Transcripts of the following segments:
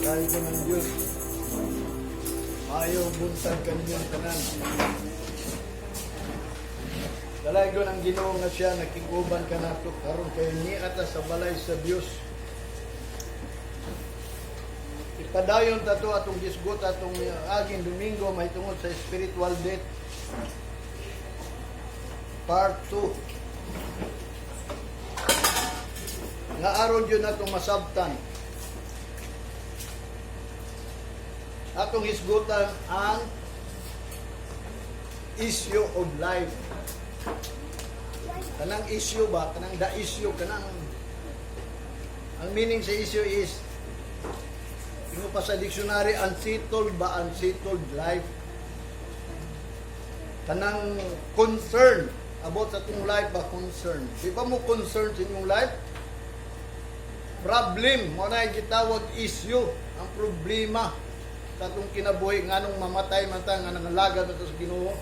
Dalaygon ang Diyos. Maayong buntag kaninyong tanan. Dalaygon ang Ginoo nga siya nakig-uban kanato karon kay niata sa balay sa Dios. Ipadayon ta to atong gisgot atong aging Domingo mahitungod sa spiritual death. Part 2. Nga aron yun atong masabtan. Atong hisgutan ang issue of life. Kanang issue ba? Kanang the issue, kanang ang meaning sa issue is, ingon pa sa dictionary, unsettled ba, unsettled life. Kanang concern about sa atong life ba, concern. Di ba mo concern sa inyong life? Problem, mo na gitawag issue, ang problema sa atong kinabuhi, nganong mamatay man ta nga nangalagad na ta sa Ginoo.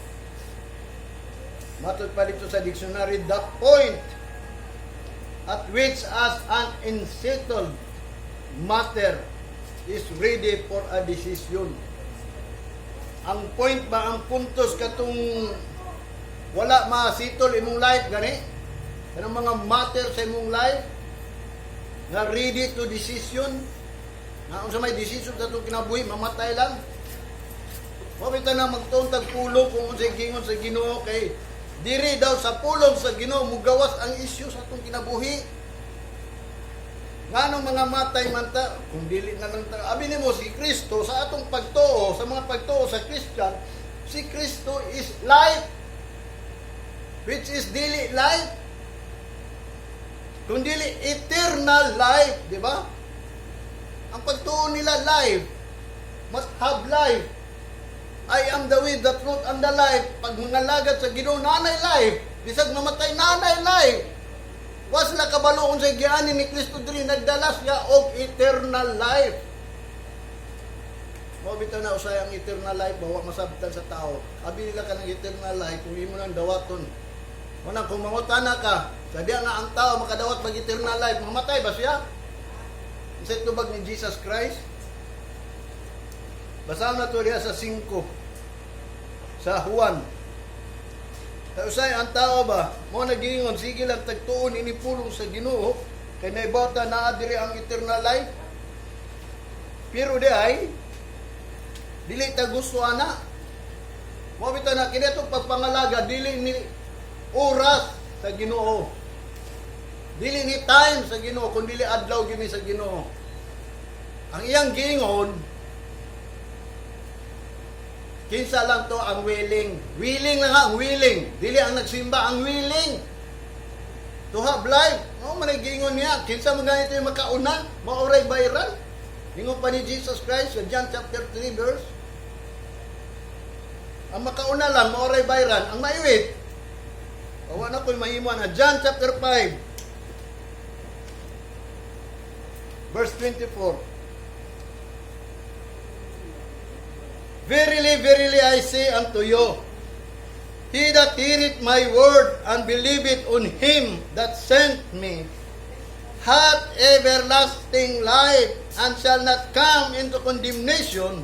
Matod pa dito sa dictionary, the point at which as an unsettled matter is ready for a decision. Ang point ba, ang puntos katong wala masitol imong life gani? Kanang mga matter sa imong life nga ready to decision. Nga unsa may decision sa atong kinabuhi, mamatay lang. Wa bitaw na magtuon tag pulong kung unsay gingon sa Ginoo kay diri daw sa pulong sa Ginoo mugawas ang issue sa atong kinabuhi. Nganong mga matay man ta, kung dili na lang ta, abi nimo si Kristo sa atong pagtuo, sa mga pagtuo sa Christian, si Kristo is life, which is dili life, kung dili eternal life, di ba? Ang pagtuo nila, life, must have life. I am the way, the truth, and the life. Pag mangalagad sa Ginoo, nanay life. Bisag mamatay, nanay life. Was na kabalo unsay giani ni Kristo diri, nagdala siya og eternal life. Mao bitaw na usay ang eternal life ba wa masabtan sa tao. Abi nila kanang eternal life kung imo nang dawaton. Muna kung mangutana ka, sa diya nga ang tao makadawat mag eternal life, mamatay ba siya? Unsay tubag ni Jesus Christ? Basahan na to diha sa 5 sa Juan. Kay usay ang tao ba, mo nagiingon, sige lang tagtuon ini pulong sa Ginoo kay naibata naa diri ang eternal life. Pero di ay dili ta gusto ana. Mo bitaw na kini atong pagpangalaga dili ni oras sa Ginoo. Dili ni time sa Ginoo kun dili adlaw gini sa Ginoo. Ang iyang giingon, kinsa lang to ang willing. Willing lang ha, ang willing. Dili ang nagsimba, ang willing to have life. Mao man ay giingon niya. Kinsa man ganito yung makauna, maoray bayran. Ingon pa ni Jesus Christ sa John chapter 3 verse. Ang makauna lang, maoray bayran. Ang maiwit, awa na ko'y mahimo na. John chapter 5 verse 24. Verily, verily, I say unto you, he that heareth my word and believeth on him that sent me, hath everlasting life, and shall not come into condemnation,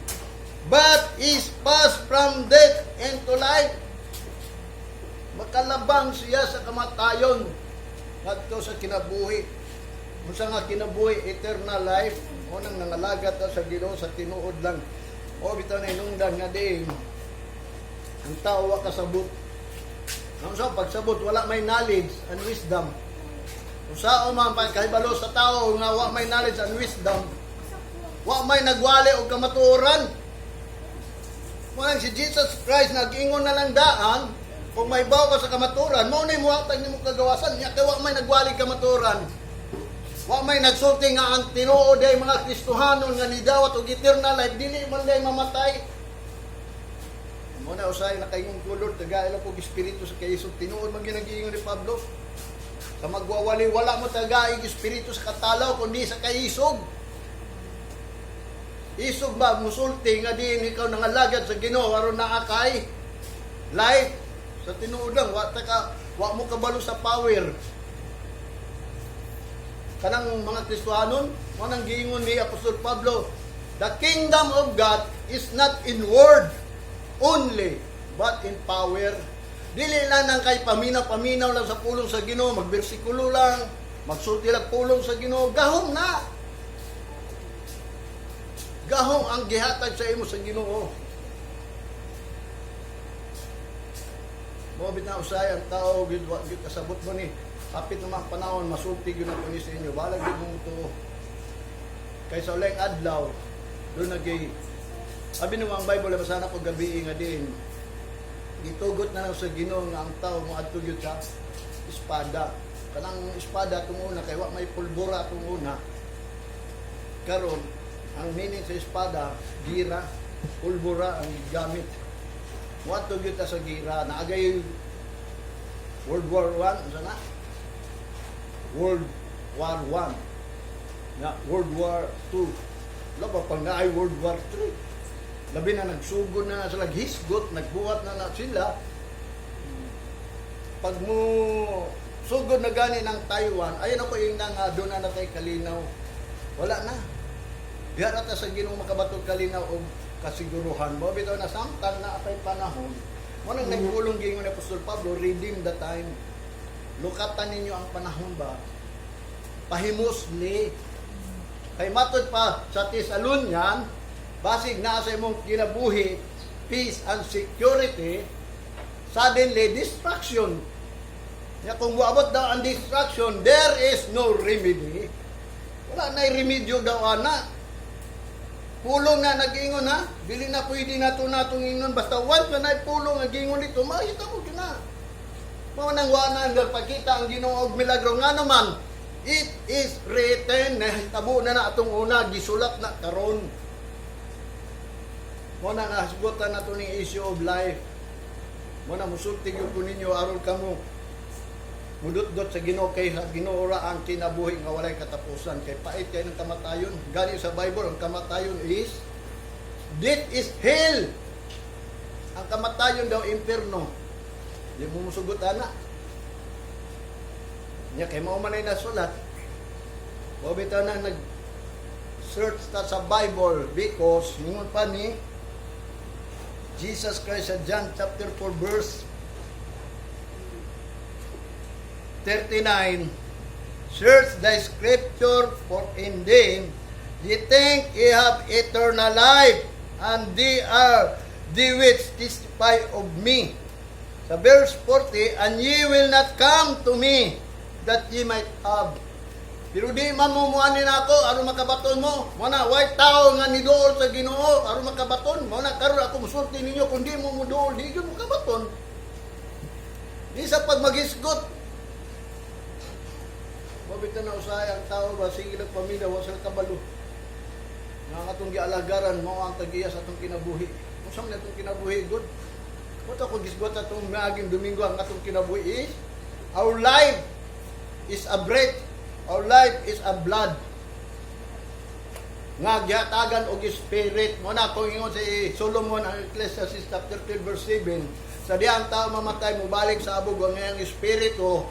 but is passed from death into life. Makalabang siya sa kamatayon ngadto sa kinabuhi. Unsa nga kinabuhi? Eternal life. O nang nangalagat ta sa Ginoo sa tinuod lang. O bitaw na inungdan nga di ang tao wa kasabot. Ang sa pagsabot, wala may knowledge and wisdom. Kung sao man pagkahibalo sa tao nga wa may knowledge and wisdom, wa may nagwali og kamatuoran. Mo si Jesus Christ nag-ingon na lang daan, kung may baw ka sa kamatuoran, mao na muhatag nimo kagawasan nya kay wa may nagwali kamatuoran. Wa may nagsulti nga ang tinuod ay mga Kristohanon nga nidawat og eternal life, dili man day mamatay. Mo na usay nakaingon ko, "Lord, tagaila ko espiritu sa kaisog." Tinuod man ginagiingon ni Pablo. Sa magwawali, wala mo tagaig espiritu sa katalaw kundi sa kaisog. Isog ba musulti nga diin ikaw nangalagad sa Ginoo aron naa kay life? Sa tinuod lang, wa ta ka, wa mo kabalo sa power kanang mga Kristohanon. Mo nang giingon ni Apostol Pablo. The kingdom of God is not in word only, but in power. Dili lang nang kay paminaw-paminaw lang sa pulong sa Ginoo, magbersikulo lang, magsulti lang pulong sa Ginoo, gahom na. Gahom ang gihatag sa imo sa Ginoo. Mao bitaw usay ang tao gid wa gid kasabot mo ni. Hapit naman ang panahon masulti gyud ako ni sa inyo. Balag gyud mo to. Kay sa uling adlaw doon nagay Abi nung ang Bible basa na ko gabi nga din. Gitugot na lang sa Ginoo nga ang tao moadto gyud sa espada. Kanang espada atong una kay wa may pulbura atong una. Karon ang meaning sa espada, gira, pulbura ang gigamit. Moadto gyud ta sa gira. Naagay World War I, unsa na? World War I. Na World War II. Wala pa naay World War III. Labi na nagsugod na sila, hisgot, nagbuhat na na sila. Pag mo sugod na gani ng Taiwan, ayun ako yung nga doon na natay kalinaw. Wala na. Diha ra ta sa Ginoo makabatog kalinaw og kasiguruhan. Mo bitaw na samtang na apay panahon. Mo nang nagpulong gingon ni Apostol Pablo, "Redeem the time." Lukatan ninyo ang panahon ba? Pahimusli. Kay matod pa sa Thessalonian, basig naa sa imong kinabuhi, peace and security, suddenly destruction. Ya kung moabot daw ang destruction, there is no remedy. Wala na remedyo daw ana. Pulong na nag-ingon ha, dili na pwede nato natong ingon basta once na naay pulong nag-ingon dito, makita mo gyud na. Mao nang wa na nagpakita ang Ginoo og milagro nga naman. It is written, nahitabo na na atong una, gisulat na karon. Mo na nga hisgutan nato ning issue of life. Mo na musulti gyud ko ninyo aron kamo mudutdot sa Ginoo kay sa Ginoo ra ang kinabuhi nga walay katapusan kay pait kay ng kamatayon. Gani sa Bible ang kamatayon is death is hell. Ang kamatayon daw impierno. Di mo musugot ana. Nya kay mao man ay nasulat. Mao bitaw na nag search ta sa Bible because ingon pa ni Jesus Christ sa John chapter 4 verse 39, "Search the scripture, for in them ye think ye have eternal life, and they are they which testify of me." Sa verse 40, "And ye will not come to me that ye might have." Pero di man mo muani na ako aron makabaton mo. Mo na way tao nga niduol sa Ginoo aron makabaton. Mo na karon ako musulti ninyo, kung di mo muduol, di gyud mo kabaton. Di sa pag maghisgot. Mabita na usahay ang tao ba sige lang pamilya wa sila kabalo. Nga ang atong gialagaran mao ang tagiya sa atong kinabuhi. Unsa man atong kinabuhi good? Mo to ko gisgot atong miaging Domingo, ang atong kinabuhi is our life is a breath. Our life is a blood nga gihatagan og spirit. Mo na kung ingon si Solomon ang Ecclesiastes chapter 12 verse 7, sa diha ang tao mamatay mobalik sa abog ang iyang espiritu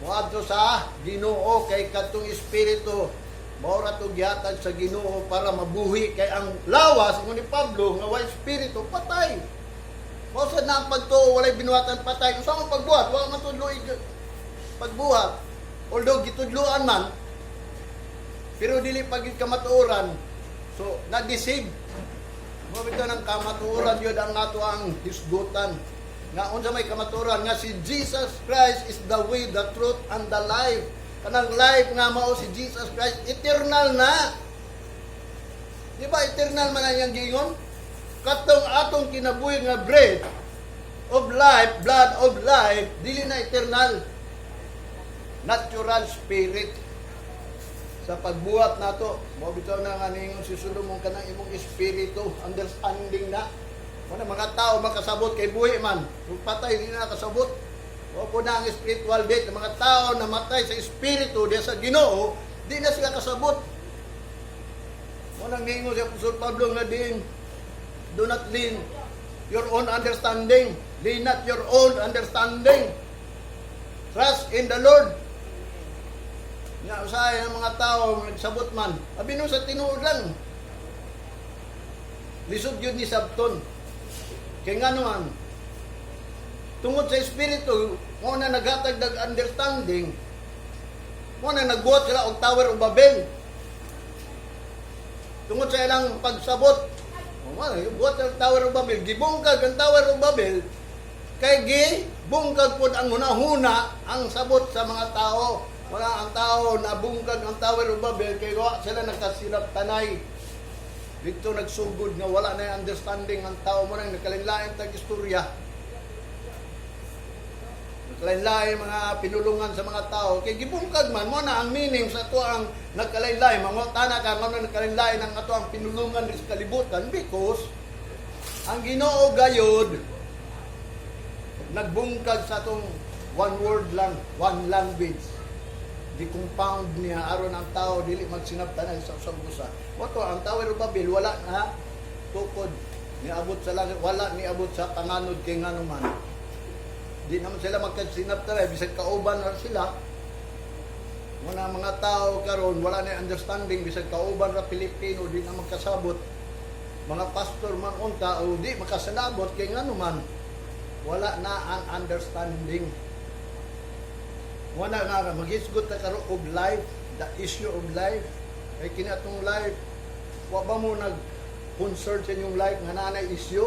moadto sa Ginoo kay kadtong espiritu mao ra to gihatag sa Ginoo para mabuhi kay ang lawas, ingon ni Pablo, nga way espiritu patay. Mao sad na ang pagtuo walay binuhatan patay. Unsa man pagbuhat? Wa man tudloy pagbuhat. Although gitudloan man, pero dili pa gyud kamatuoran. So, na-deceive. Mo bitaw ng kamatuoran yun ang ato ang hisgutan. Nga unsa may kamatuoran? Nga si Jesus Christ is the way, the truth, and the life. Kanang life nga mao si Jesus Christ, eternal na. Di ba eternal man ang iyang giingon? Katong atong kinabuhi nga bread of life, blood of life, dili na eternal. Natural spirit sa pagbuhat nato. Mao bitaw na nga ningon si Solomon kanang imong espiritu understanding na wala mga tao makasabot kay buhi man. Kung patay, di na nakasabot. Mao po na ang spiritual death. Ang mga tao na matay sa espiritu diya sa Ginoo, di na sila kasabot. Mo nang ningon si Apostol Pablo nga din, "Do not lean your own understanding. Lean not your own understanding. Trust in the Lord." Nga usahay ang mga tao nagsabot man. Abi no sa tinuod lang. Lisod yun ni sabton. Kay nga naman, tungod sa Espiritu, mo na naghatag dag understanding, mo na nagbuhat sila og Tower of Babel. Tungod sa ilang pagsabot, o mo na, buhat sila og Tower of Babel, gibungkag ang Tower of Babel, kay gi bungkag pod ang hunahuna, ang sabot sa mga tao. Wala ang tao nabungkag ang Tower of Babel kay wa sila nagkasinabtanay. Dito nagsugod nga wala na yung understanding ang tao mo nang nagkalain-lain tag istorya. Nagkalain-lain mga pinulungan sa mga tao. Kay gibungkag man mo na ang meaning sa ato ang nagkalain-lain. Mga tana ka nga nagkalain-lain ang ato ang pinulungan sa kalibutan because ang Ginoo gayod nagbungkag sa atong one word lang, one language. Di compound niya aron ang tao dili magsinabtanay sa usag usa. Wato ang Tower of Babel, wala na tukod niabot sa langit, wala niabot sa panganod kay ngano man. Di naman sila magkasinabtanay bisag kauban ra sila. Muna mga tao karon wala na understanding bisag kauban ra Pilipino, di na magkasabot. Mga pastor man unta o di makasalabot kay ngano man wala na ang understanding. Wala na maghisgot na karon og life, the issue of life. Kay kini atong life, wa ba mo nag concern sa inyong life nga naanay issue?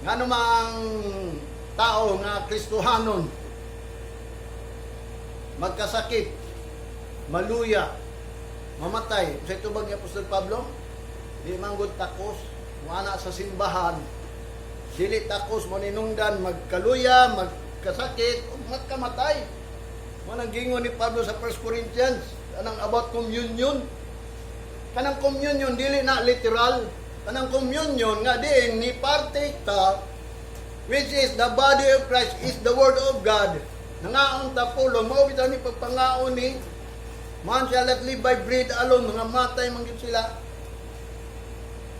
Ngano mang tao nga Kristohanon magkasakit, maluya, mamatay. Sa tubag ni Apostol Pablo, di manggod takos, muana sa simbahan, dili takos mo ninungdan magkaluya, magkasakit, o magkamatay. Mo nang gingon ni Pablo sa 1 Corinthians, anang about communion. Kanang communion dili na literal. Kanang communion nga diin ni partake ta, which is the body of Christ, is the word of God. Nangaon ta pulong, mao bitaw ni pagpangaon ni man shall not live by bread alone, mga matay man gyud sila.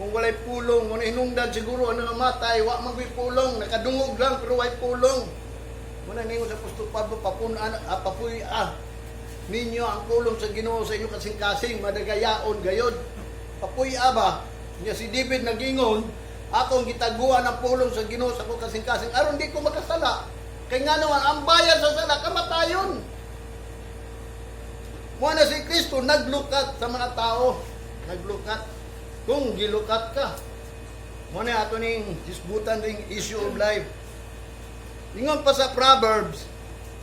Kung walay pulong, mo hinungdan siguro ang mga matay, wa man gyud pulong, nakadungog lang pero way pulong. Mo na ningon sa Apostol Pablo, papun-an, papuy ninyo ang pulong sa Ginoo sa inyong kasing-kasing, madagayaon gayod. Papuy ba? Nya si David nagingon, akong gitaguan ang pulong sa Ginoo sa akong kasing-kasing aron di ko makasala. Kay nga naman ang bayad sa sala kamatayon. Mo na si Kristo naglukat sa mga tao, naglukat. Kung gilukat ka, mo na ato ning hisgutan ring issue of life. Ingon pa sa Proverbs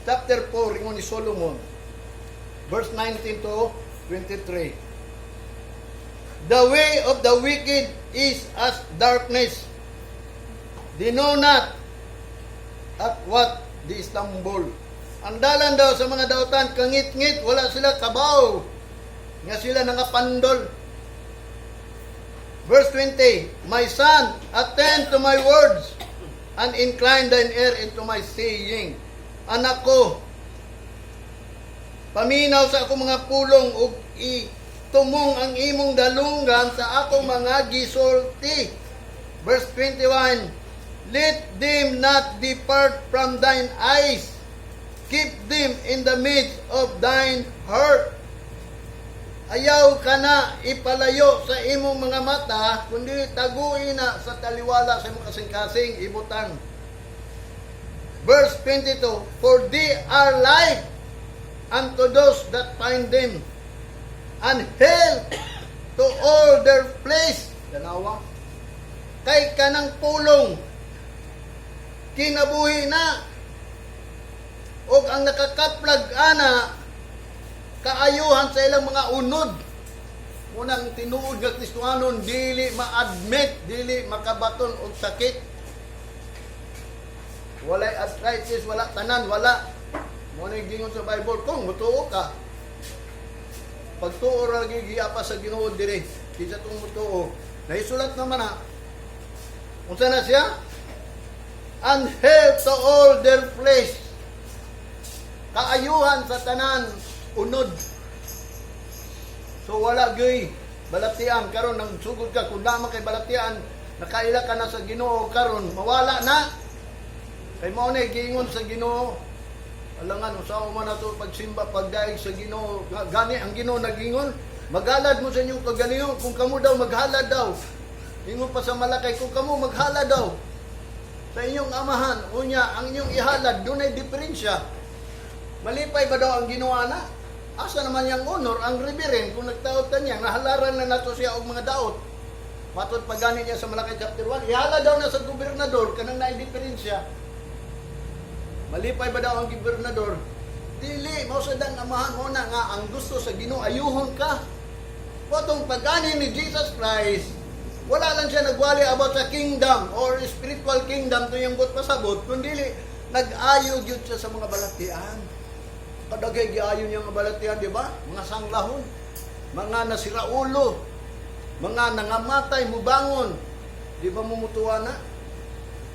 chapter 4, ingon ni Solomon, verse 19 to 23. The way of the wicked is as darkness. They know not at what they stumble. Ang dalan daw sa mga dautan, kangit-ngit, wala sila kabaw. Nga sila nangapandol. Verse 20, "My son, attend to my words and incline thine ear into my saying." Anak ko, paminaw sa akong mga pulong ug itumong ang imong dalunggan sa akong mga gisulti. Verse 21, "Let them not depart from thine eyes. Keep them in the midst of thine heart." Ayaw ka na ipalayo sa imong mga mata, kundi taguin na sa taliwala sa imong kasing-kasing, ibutang. Verse 22, "For they are life unto those that find them, and health to all their flesh." Tanawa. Kay kanang pulong, kinabuhi na, og ang nakakaplag ana, kaayuhan sa ilang mga unod. Unang tinuod nga Kristohanon, dili ma-admit, dili makabaton og sakit. Walay arthritis, wala tanan, wala. Mo na gingon sa Bible, kung mutuo ka. Pagtuo ra lagi giapa sa Ginoo dire, kinsa tong mutuo. Naisulat naman na. Unsa na siya? And health to all their flesh. Kaayuhan sa tanan, unod. So wala gyud balatian karon nang sugod ka kung lamang kay balatian, nakaila ka na sa Ginoo karon, mawala na. Kay mao na giingon sa Ginoo, alangan usaha man nato pagsimba, pagdaig sa Ginoo. Gani ang Ginoo nagingon, maghalad mo sa inyong kagalingon kung kamo daw maghalad daw. Ingon pa sa Malakay, kung kamo maghalad daw sa inyong amahan, unya, ang inyong ihalad, dunay diferensya. Malipay ba daw ang ginawa na? Asa naman yang honor, ang reverend, kung nagtaot ka niya, nahalaran na nato siya og mga daot. Matod pa gani niya sa Malakay chapter 1, ihala daw na sa gobernador, kanang naay diferensya. Malipay ba daw ang gobernador? Dili, mao sa dang amahan mo na nga ang gusto sa Ginoo ayuhon ka. Potong pag-ani ni Jesus Christ, wala lang siya nagwali about sa kingdom or spiritual kingdom to yung buot pasabot, kundi nag-ayo gyud siya sa mga balatian. Kadagay giayo niya nga balatian, di ba? Mga sanglahon, mga nasiraulo, mga nangamatay, mubangon. Di ba mumutuwa na?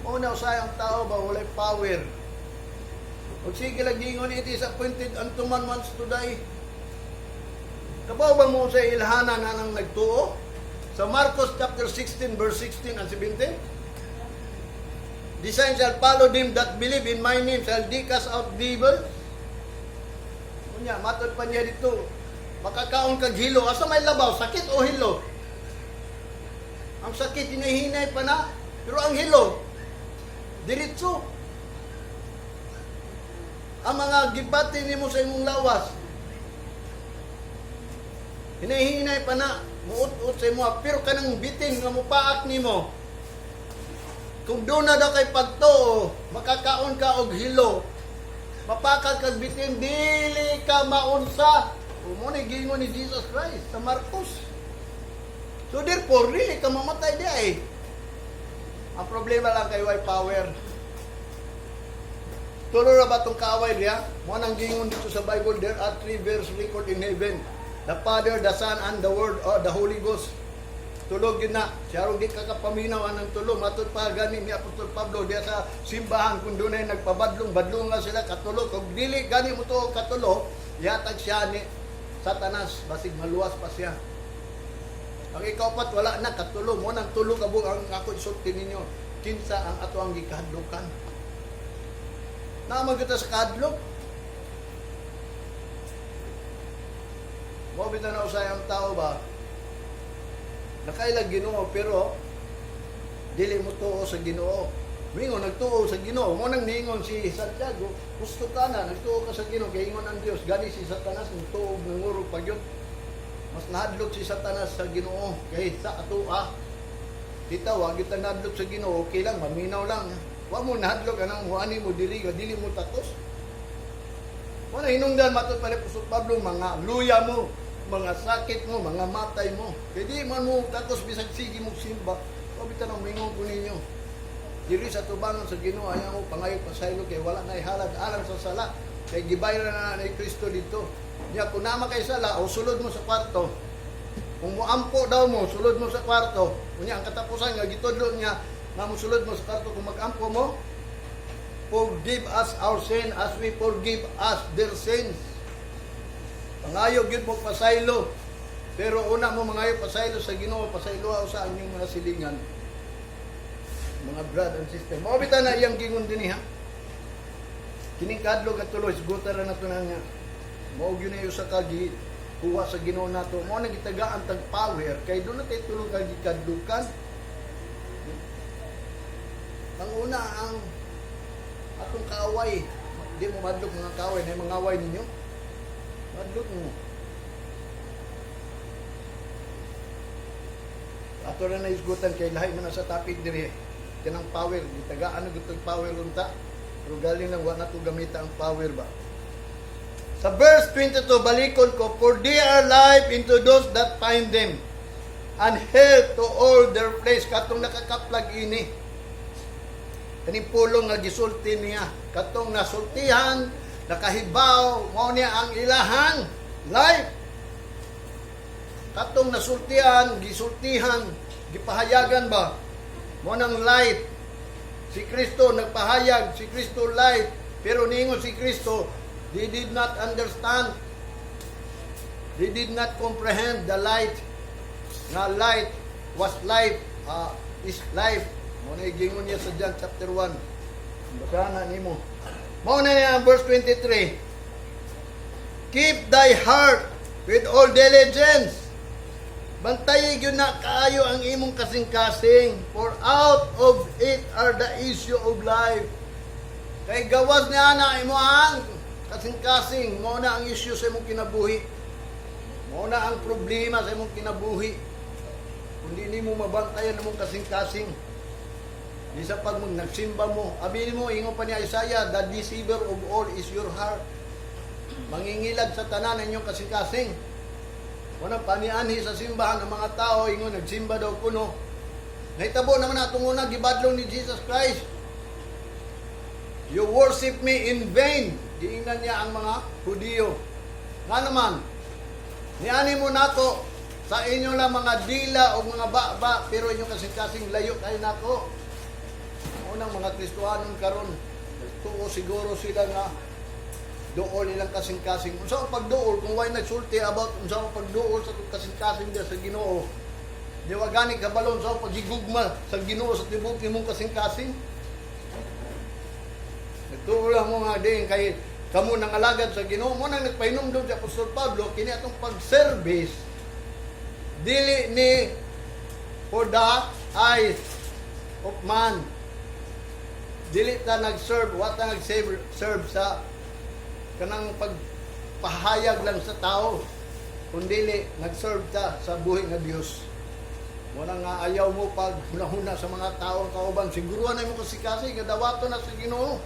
Mao na usay ang tao ba walay power. Og sige lang gingon, "It is appointed unto man once to die." Kabaw ba mo sa ilhanan na nang nagtuo? Sa Marcos chapter 16 verse 16 and 17? "The signs shall follow them that believe. In my name shall they cast out devils." Unya, matod pa niya dito, makakaon kag hilo. Asa may labaw? Sakit o hilo? Ang sakit, hinahinay pa na. Pero ang hilo, diretso. Ang mga gibati nimo sa imong lawas, hinahinay pa na, muut-ut sa imo, pero kanang bitin nga mupaak nimo, kung doon na daw kay pagtuo, makakaon ka og hilo, mapakag kag bitin, dili ka maunsa. Mao ni gingon ni Jesus Christ sa Marcos. So therefore, dili ka mamatay di ay. Ang problema lang kay way power. Tulo ra ba itong kaaway diya? Mo nang gingon dito sa Bible, there are three verse record in heaven: The Father, the Son, and the Word, or the Holy Ghost. Tulog yun na. Siya di ka kapaminaw anang tulo. Matod pa gani ni Apostol Pablo diya sa simbahan kung doon ay nagpabadlong, badlong nga sila katulo. Kung dili gani mo to katulo, yatag siya ni Satanas, basig maluwas pa siya. Ang ikaupat, wala na katulo. Mo nang tulo ka ang ako isulti ninyo. Kinsa ang ato ang gikahadlukan? Naman kita sa kahadlok. Mo bitaw na usay ang tao ba? Nakailag Ginoo pero dili mo tuo sa Ginoo. Mingon nagtuo sa Ginoo, mo nang niingon si Santiago, gusto ka na nagtuo ka sa Ginoo kay ingon ang Dios, gani si Satanas nagtuo nangurog pa gyud. Mas nahadlok si Satanas sa Ginoo kay sa atoa. Kita wa gyud ta nahadlok sa Ginoo, okay lang maminaw lang. Wa mo nahadlok anang muani mo diri ga dili mo takos. Wala hinungdan matod pa ni Apostol Pablo, mga luya mo, mga sakit mo, mga matay mo. Kay di man mo takos bisag sige mo simba. O bitaw nang mingon ko ninyo. Diri sa tubangan sa Ginoo ayaw mo pangayo pasaylo kay wala na ihalad alang sa sala. Kay gibayran na ni Kristo dito. Nya kung nama kay sala o sulod mo sa kwarto. Kung muampo daw mo, sulod mo sa kwarto. Unya ang katapusan nga gitudlo niya nga mosulod mo sa kwarto kung magampo mo, "Forgive us our sin as we forgive us their sins." Pangayo gyud mo pasaylo. Pero una mo mangayo pasaylo sa Ginoo, pasaylo sa inyong mga silingan. Mga brother and sister. Mao bitaw na iyang gingon dinhi ha. Kining kadlok at tuloy, isgutan ra nato na nga. Mao gyud na sa kagi kuha sa Ginoo nato. Mao nang gitagaan tag power kay doon na tay tulog ka gikadlukan. Ang una ang atong kaaway. Di mo madlok mga kaaway na mga away ninyo. Madlok mo. Ato na naisgutan kay lahi man na sa topic diri. Kanang power, gitagaan na gud power unta. Pero galing lang wa na to gamita ang power ba. Sa verse 22, balikon ko, "For they are life into those that find them, and health to all their flesh." Katong nakakaplag ini. Kaning pulong nga gisulti niya. Katong nasultihan, nakahibaw, mao niya ang ilahan, life. Katong nasultihan, gisultihan, gipahayagan ba? Mo nang light. Si Kristo nagpahayag, si Kristo light. Pero ningon si Kristo, they did not understand. They did not comprehend the light. Nga light was life, is life. Mo na gingon niya sa John chapter 1. Basahan na nimo. Mao na niya ang verse 23. "Keep thy heart with all diligence." Bantay gyud na kaayo ang imong kasing-kasing, for out of it are the issue of life. Kay gawas niya na imo ang kasing-kasing, mao na ang issue sa imong kinabuhi. Mao na ang problema sa imong kinabuhi. Kung di nimo mabantayan imong kasing-kasing, di sa pag mo nagsimba mo, abi mo, ingon pa ni Isaiah, "The deceiver of all is your heart." Mangingilad sa tanan ang inyong kasing-kasing. Wala panianhi sa simbahan ng mga tao, ingon, nagsimba daw kuno. Nahitabo naman atong una, gibadlong ni Jesus Christ. "You worship me in vain." Giingnan niya ang mga Hudiyo. Nga naman, niani mo nako sa inyo lang mga dila o mga baba, pero inyong kasing-kasing layo kayo nako. Unang mga Kristohanon karon, nagtuo siguro sila nga duol ilang kasing-kasing. Unsa ang pagduol kung way nagsulti about unsa ang pagduol sa atong kasing-kasing diya sa Ginoo? Di wa gani kabalon sa pagigugma sa Ginoo sa tibuok imong kasing-kasing. Nagtuo lang mo nga din kay kamo nangalagad sa Ginoo mo nang nagpahinumdom si Apostol Pablo kini atong pag-service dili ni for the eyes of man. Dili ta nag-serve, wa ta nag-serve serve sa kanang pagpahayag lang sa tao, kundili nag-serve ta sa buhi nga Dios. Wala nga ayaw mo pag hunahuna sa mga tao ang kauban, siguruhan na mo kasi nga dawato na sa Ginoo.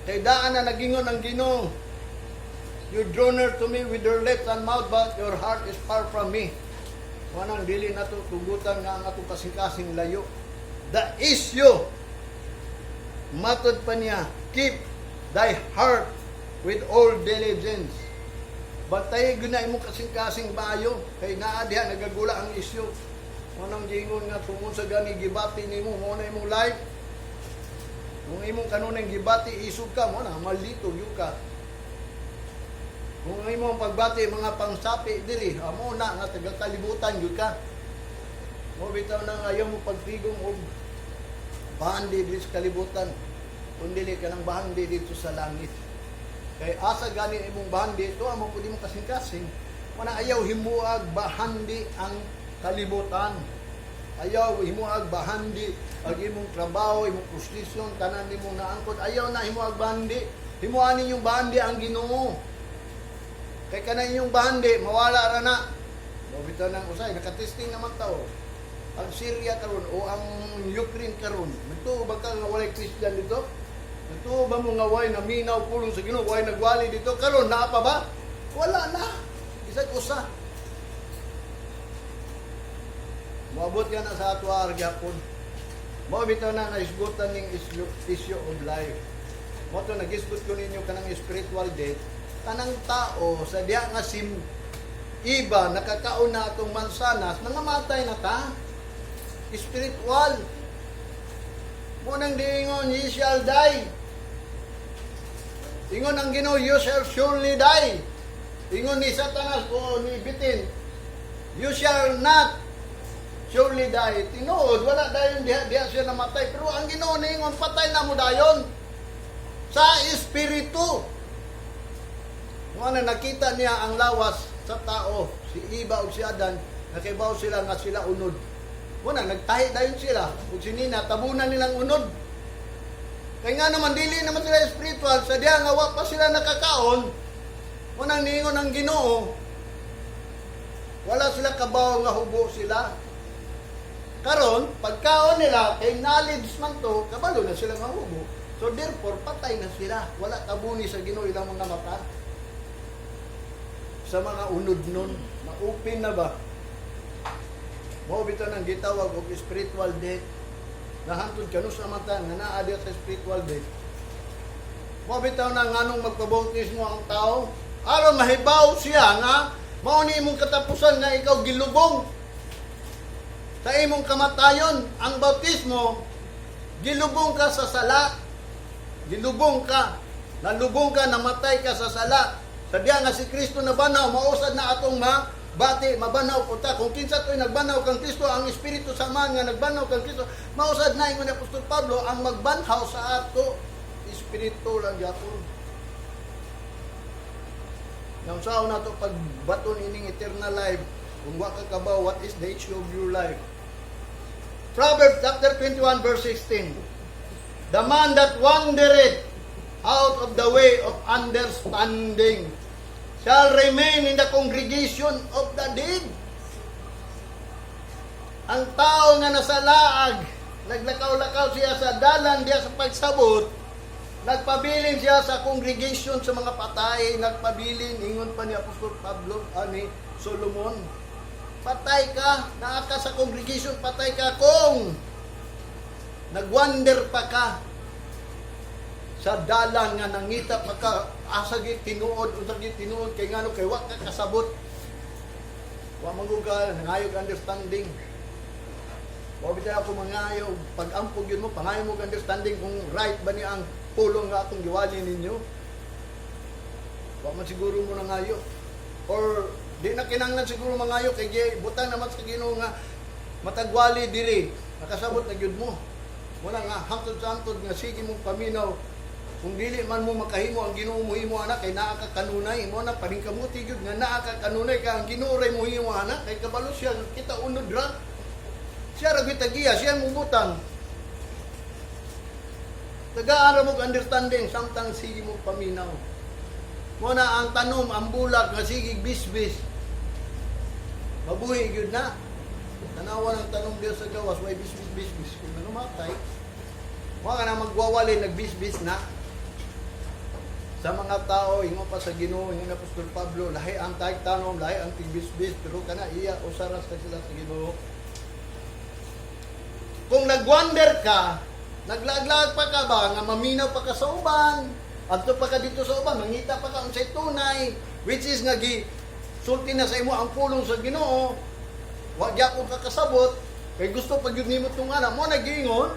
Kay daan na nagingon ang Ginoo, "You draw near to me with your lips and mouth, but your heart is far from me." Wanang dili na to tugutan nga ang atong kasing-kasing layo. The issue, matod pa niya, "Keep thy heart with all diligence." Bantay gyud na imong kasing-kasing bayo kay naa diha nagagula ang isyu. Mo nang giingon nga kung unsa gani gibati nimo, mo na imong life. Kung imong kanunay gibati isog ka, mo na malito gyud ka. Kung ang imong pagbati mga pangsapi diri, amo na nga taga kalibutan gyud ka. Mo bitaw na nga ayaw mo pagtigom og bahandi diri sa kalibutan, kun dili ka ng bahandi dito sa langit. Kay asa gani imong bahandi, ito amo pud imong kasing-kasing. Mana ayaw himuag bahandi ang kalibutan. Ayaw himuag bahandi ang imong trabaho, imong posisyon, tanan nimong naangkon. Ayaw na himuag bahandi. Himuan ninyong bahandi ang Ginoo. Kay kanang inyong bahandi, mawala ra na. Mao bitaw nang usay, nakatesting naman tao. Ang Syria karon o ang Ukraine karon, nagtuo ba ka nga walay Christian dito? Nagtuo ba mo nga way naminaw pulong sa Ginoo, way nagwali dito? Karon naa pa ba? Wala na. Bisag usa. Moabot ka na sa ato gyapon. Mao bitaw na naisgutan ning issue of life. Mo to nagisgot ko ninyo kanang spiritual death. Tanang tao sa diha nga sim iba nakakaon na atong mansanas, nangamatay na ta. Spiritual. Mo nang diingon, "Ye shall die." Ingon ang Ginoo, "You shall surely die." Ingon ni Satanas o ni Bitin, "You shall not surely die." Tinuod, wala dayon diha diha siya namatay. Pero ang Ginoo niingon, patay na mo dayon. Sa espiritu. Mo na nakita niya ang lawas sa tao, si Iba ug si Adan, nakibaw sila nga sila unod. Mo na nagtahi dayon sila ug si Nina tabunan nilang unod. Kay nga naman dili naman sila spiritual sa diha nga wa pa sila nakakaon. Mo nang niingon ang Ginoo, wala sila kabaw nga hubo sila. Karon, pagkaon nila, kay knowledge man to, kabalo na sila nga hubo. So therefore, patay na sila. Wala tabuni sa Ginoo ilang mga mata. Sa mga unod nun, na-open na ba? Mao bitaw nang gitawag og spiritual death. Nahantod kanus naman ta nga naa diha sa spiritual death. Mao bitaw na nganong magpabautismo ang tao, aron mahibaw siya nga mao ni imong katapusan nga ikaw gilubong sa imong kamatayon. Ang bautismo, gilubong ka sa sala. Gilubong ka. Nalubong ka, namatay ka sa sala. Sa diya nga si Kristo nabanhaw, mausad na atong mabati, mabanhaw po ta. Kung kinsa to'y nagbanhaw kang Kristo, ang Espiritu sa man nga nagbanhaw kang Kristo, mausad na ingon ni Apostol Pablo, ang magbanhaw sa ato, Espiritu lang gyapon. Nang sao na to pagbaton ining eternal life, Kung wa ka kabaw, what is the issue of your life? Proverbs chapter 21 verse 16. "The man that wandereth out of the way of understanding shall remain in the congregation of the dead." Ang tao nga nasa laag, naglakaw-lakaw siya sa dalan diya sa pagsabot, nagpabilin siya sa congregation sa mga patay, nagpabilin, ingon pa ni Apostol Pablo, ani Solomon, patay ka, naa ka sa congregation, patay ka kung nagwander pa ka sa dalan nga nangita pa ka asa gyud tinuod, unsa gyud tinuod, kay ngano? Kay wa ka kasabot, wa man ka nangayog understanding. Wa bitaw ako mangayo pag-ampo gyud mo, pangayo mo og understanding kung right ba ni ang pulong nga akong giwali ninyo. Wa man siguro mo nangayo or di na kinahanglan siguro mangayo kay butang naman sa Ginoo nga matagwali diri, nakasabot na gyud mo. Wala nga hangtod sa hangtod nga sige mong paminaw. Kung dili man mo makahimo, ang Ginoo mohimo ana kay naa ka kanunay mo na. Paningkamuti gyud nga naa ka kanunay ka ang Ginoo ray mohimo ana kay kabalo siya nga kita unod ra. Siya ra gyud tagiya, siya mubutang. Tagaan ra mo og understanding samtang sige mo paminaw. Mo na ang tanom, ang bulak nga sige bisbis, mabuhi gyud na. Tanawa ng tanom diyo sa gawas, way bisbis bisbis kung ano matay. Wa ka na magwawali, nagbisbis na. Sa mga tao, ingon pa sa Ginoo, ingon ni Apostol Pablo, lahi ang tag tanom, lahi ang tigbisbis, pero kana iya usaras ka sila sa Ginoo. Kung nagwander ka, naglaglag pa ka ba nga maminaw pa ka sa uban, adto pa ka dito sa uban, mangita pa ka unsay tunay, which is nga gi sulti na sa imo ang pulong sa Ginoo, wa gyapon ka kasabot, kay gusto pa gyud nimo tong ana mo nagiingon,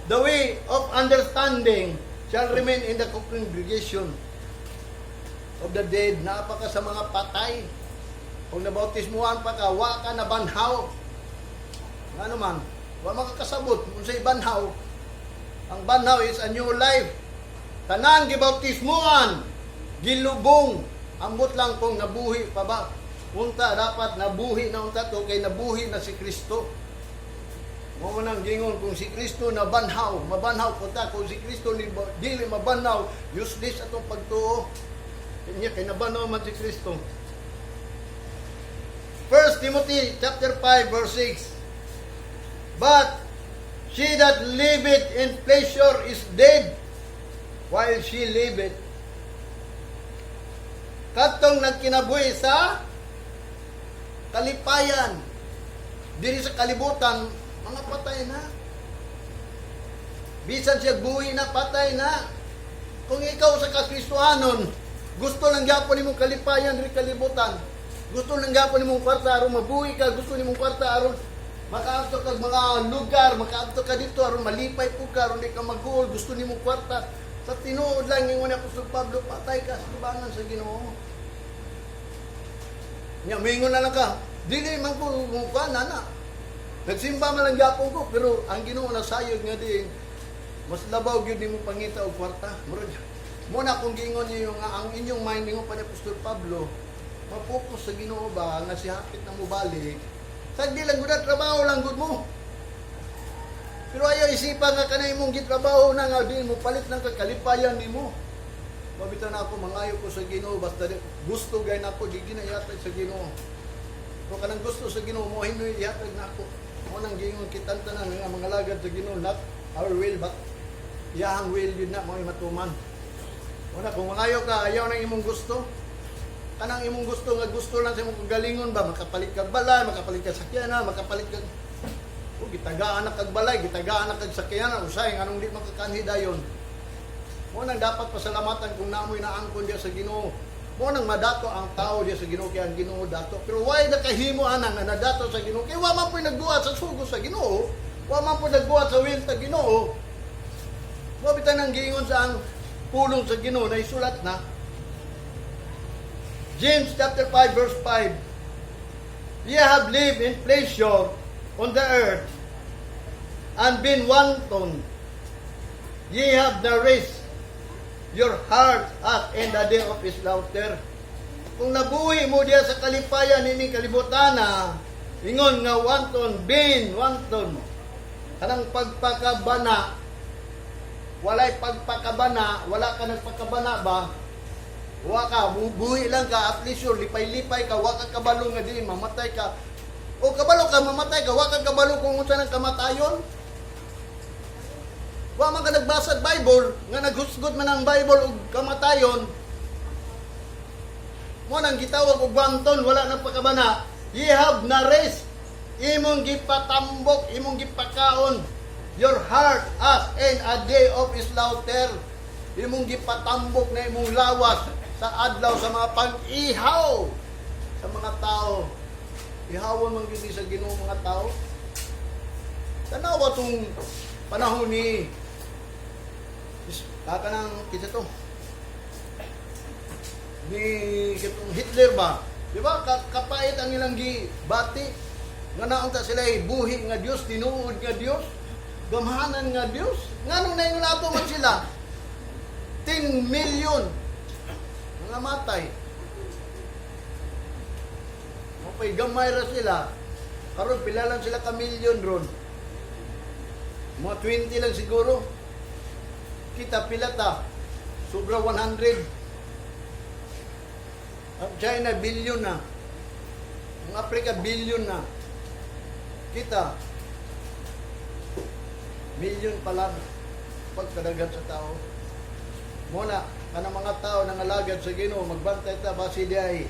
"The way of understanding shall remain in the congregation of the dead." Naa pa ka sa mga patay. Kung nabautismuhan pa ka, wa ka nabanhaw. Nga naman, wa makakasabot unsay banhaw. Ang banhaw is a new life. Tanan gibautismuhan, gilubong. Ambot lang kung nabuhi pa ba. Unta dapat nabuhi na unta to kay nabuhi na si Kristo. Mao man ang gingon kung si Kristo nabanhaw, mabanhaw ko ta. Kung si Kristo ni dili mabanhaw, useless atong pagtuo. Kanya kay nabanhaw man si Kristo. 1 Timothy chapter 5 verse 6. "But she that liveth in pleasure is dead while she liveth." Katong nagkinabuhi sa kalipayan diri sa kalibutan, mga patay na. Bisan siya buhi na, patay na. Kung ikaw sa kakristohanon, gusto lang gyapon nimong kalipayan diri kalibutan. Gusto lang gyapon nimong kwarta aron mabuhi ka, gusto nimong kwarta aron makaadto kag mga lugar, makaadto ka dito aron malipay po ka, aron di ka maguol, gusto nimong kwarta. Sa tinuod lang, ingon ni Apostol Pablo, patay ka sa tubangan sa Ginoo. Nya mingon na lang ka, dili man ko kuan na. Nagsimba man lang gyapon ko, pero ang Ginoo nasayod nga din mas labaw gyud nimo pangita og kwarta. Murag mo na kung giingon niyo nga ang inyong mind, ingon pa ni Apostol Pablo, mapokus sa Ginoo ba nga si hapit na mobalik. Sagdi lang gud, trabaho lang gud mo. Pero ayaw isipan nga kanay imong gitrabaho na nga din mo palit ng kakalipayan nimo. Mabitaw na ako, mangayo ko sa Ginoo basta gusto gay nako di ginayatag sa Ginoo. Pero kanang gusto sa Ginoo mo hinoy ihatag nako. Mo nang giingon kitang tanan nga mga lagad sa Ginoo, not our will but iyahang will yun na mo matuman. Una kung mangayo ka, ayaw nang imong gusto. Kanang imong gusto nga gusto lang sa imong kagalingon ba, makapalit kag balay, makapalit kag sakyanan, makapalit kag. Oh, gitagaan na kag balay, gitagaan na kag sakyanan, usay nganong di makakanhi dayon? Mo nang dapat pasalamatan kung namoy naangkon diya sa Ginoo. Mo nang madato ang tao diya sa Ginoo kay ang Ginoo dato. Pero why nakahimo ana nga nadato sa Ginoo? Kay wa man po'y nagbuhat sa sugo sa Ginoo, wa man po'y nagbuhat sa will sa Ginoo. Mo bitan ang giingon sa ang pulong sa Ginoo na isulat na. James chapter 5 verse 5. "Ye have lived in pleasure on the earth and been wanton. Ye have nourished your heart as in the day of slaughter." Kung nabuhi mo diya sa kalipayan ini kalibutana, ingon nga wanton, bin wanton. Kanang pagpakabana, walay pagpakabana, wala ka nagpakabana ba? Wa ka, buhi lang ka, at least sure, lipay-lipay ka, wa ka kabalo nga dili, mamatay ka. O kabalo ka, mamatay ka, wa ka kabalo kung unsa nang kamatayon. Wa man ka nagbasa Bible, nga naghusgot man ang Bible og kamatayon. Mo nang gitawag og wanton, wala nang pagkabana. Ye have nourished, imong gipatambok, imong gipakaon your heart as in a day of slaughter. Imong gipatambok na imong lawas sa adlaw sa mga pag-ihaw sa mga tao. Ihawon man gyud ni sa Ginoo mga tao. Tanawa tong panahon ni kanang kinsa to ni kitong Hitler ba? Di ba? Kapait ang ilang gibati. Nga naunta sila ay buhi nga Dios, tinuod nga Dios, gamhanan nga Dios. Nganong naingon ato man sila? 10 million mga matay. Mapay gamay ra sila. Karon pila lang sila ka million ron? Mga 20 lang siguro. Kita pila ta? Sobra 100. Ang China, billion na. Ang Africa, billion na. Kita, million pa lang pagkadagan sa tao. Muna, kanang mga tao nangalagad sa Ginoo, magbantay ta basi di ay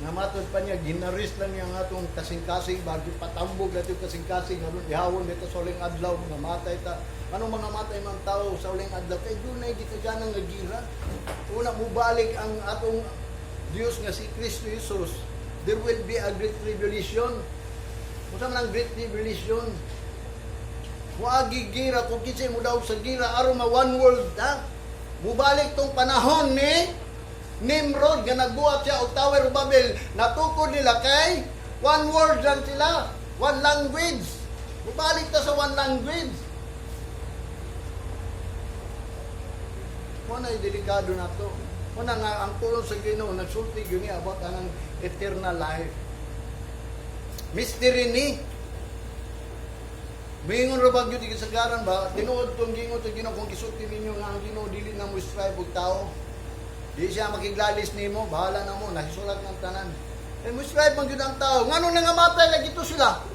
nga matod pa niya, ginaris lang niya ang atong kasing-kasing, bagi patambog natin yung kasing-kasing, aron ihawon dito sa uling adlaw, nga matay ta. Anong mga matay man tao sa uling adlaw? Kay dunay gitaganan nga gira. Una, mubalik ang atong Dios nga si Kristo Jesus, there will be a great tribulation. Unsa man ang great tribulation? Muagi gira kung kinsay mo daw sa gira aron ma one world ta. Mubalik tong panahon ni Nimrod nga nagbuhat siya og Tower of Babel, natukod nila kay one world lang sila, one language. Mubalik ta sa one language. Mo na delikado na to. Mo na nga ang pulong sa Ginoo nagsulti gyud niya about anang eternal life. Mystery ni. Mingon ra ba gyud kasagaran ba? Tinuod tong gingon sa Ginoo kung gisulti ninyo nga ang Ginoo dili na mo strive og tao. Di siya makiglalis nimo, bahala na mo, nahisulat ng tanan. Eh mo strive man gyud ang tao. Ngano nangamatay lagi to sila?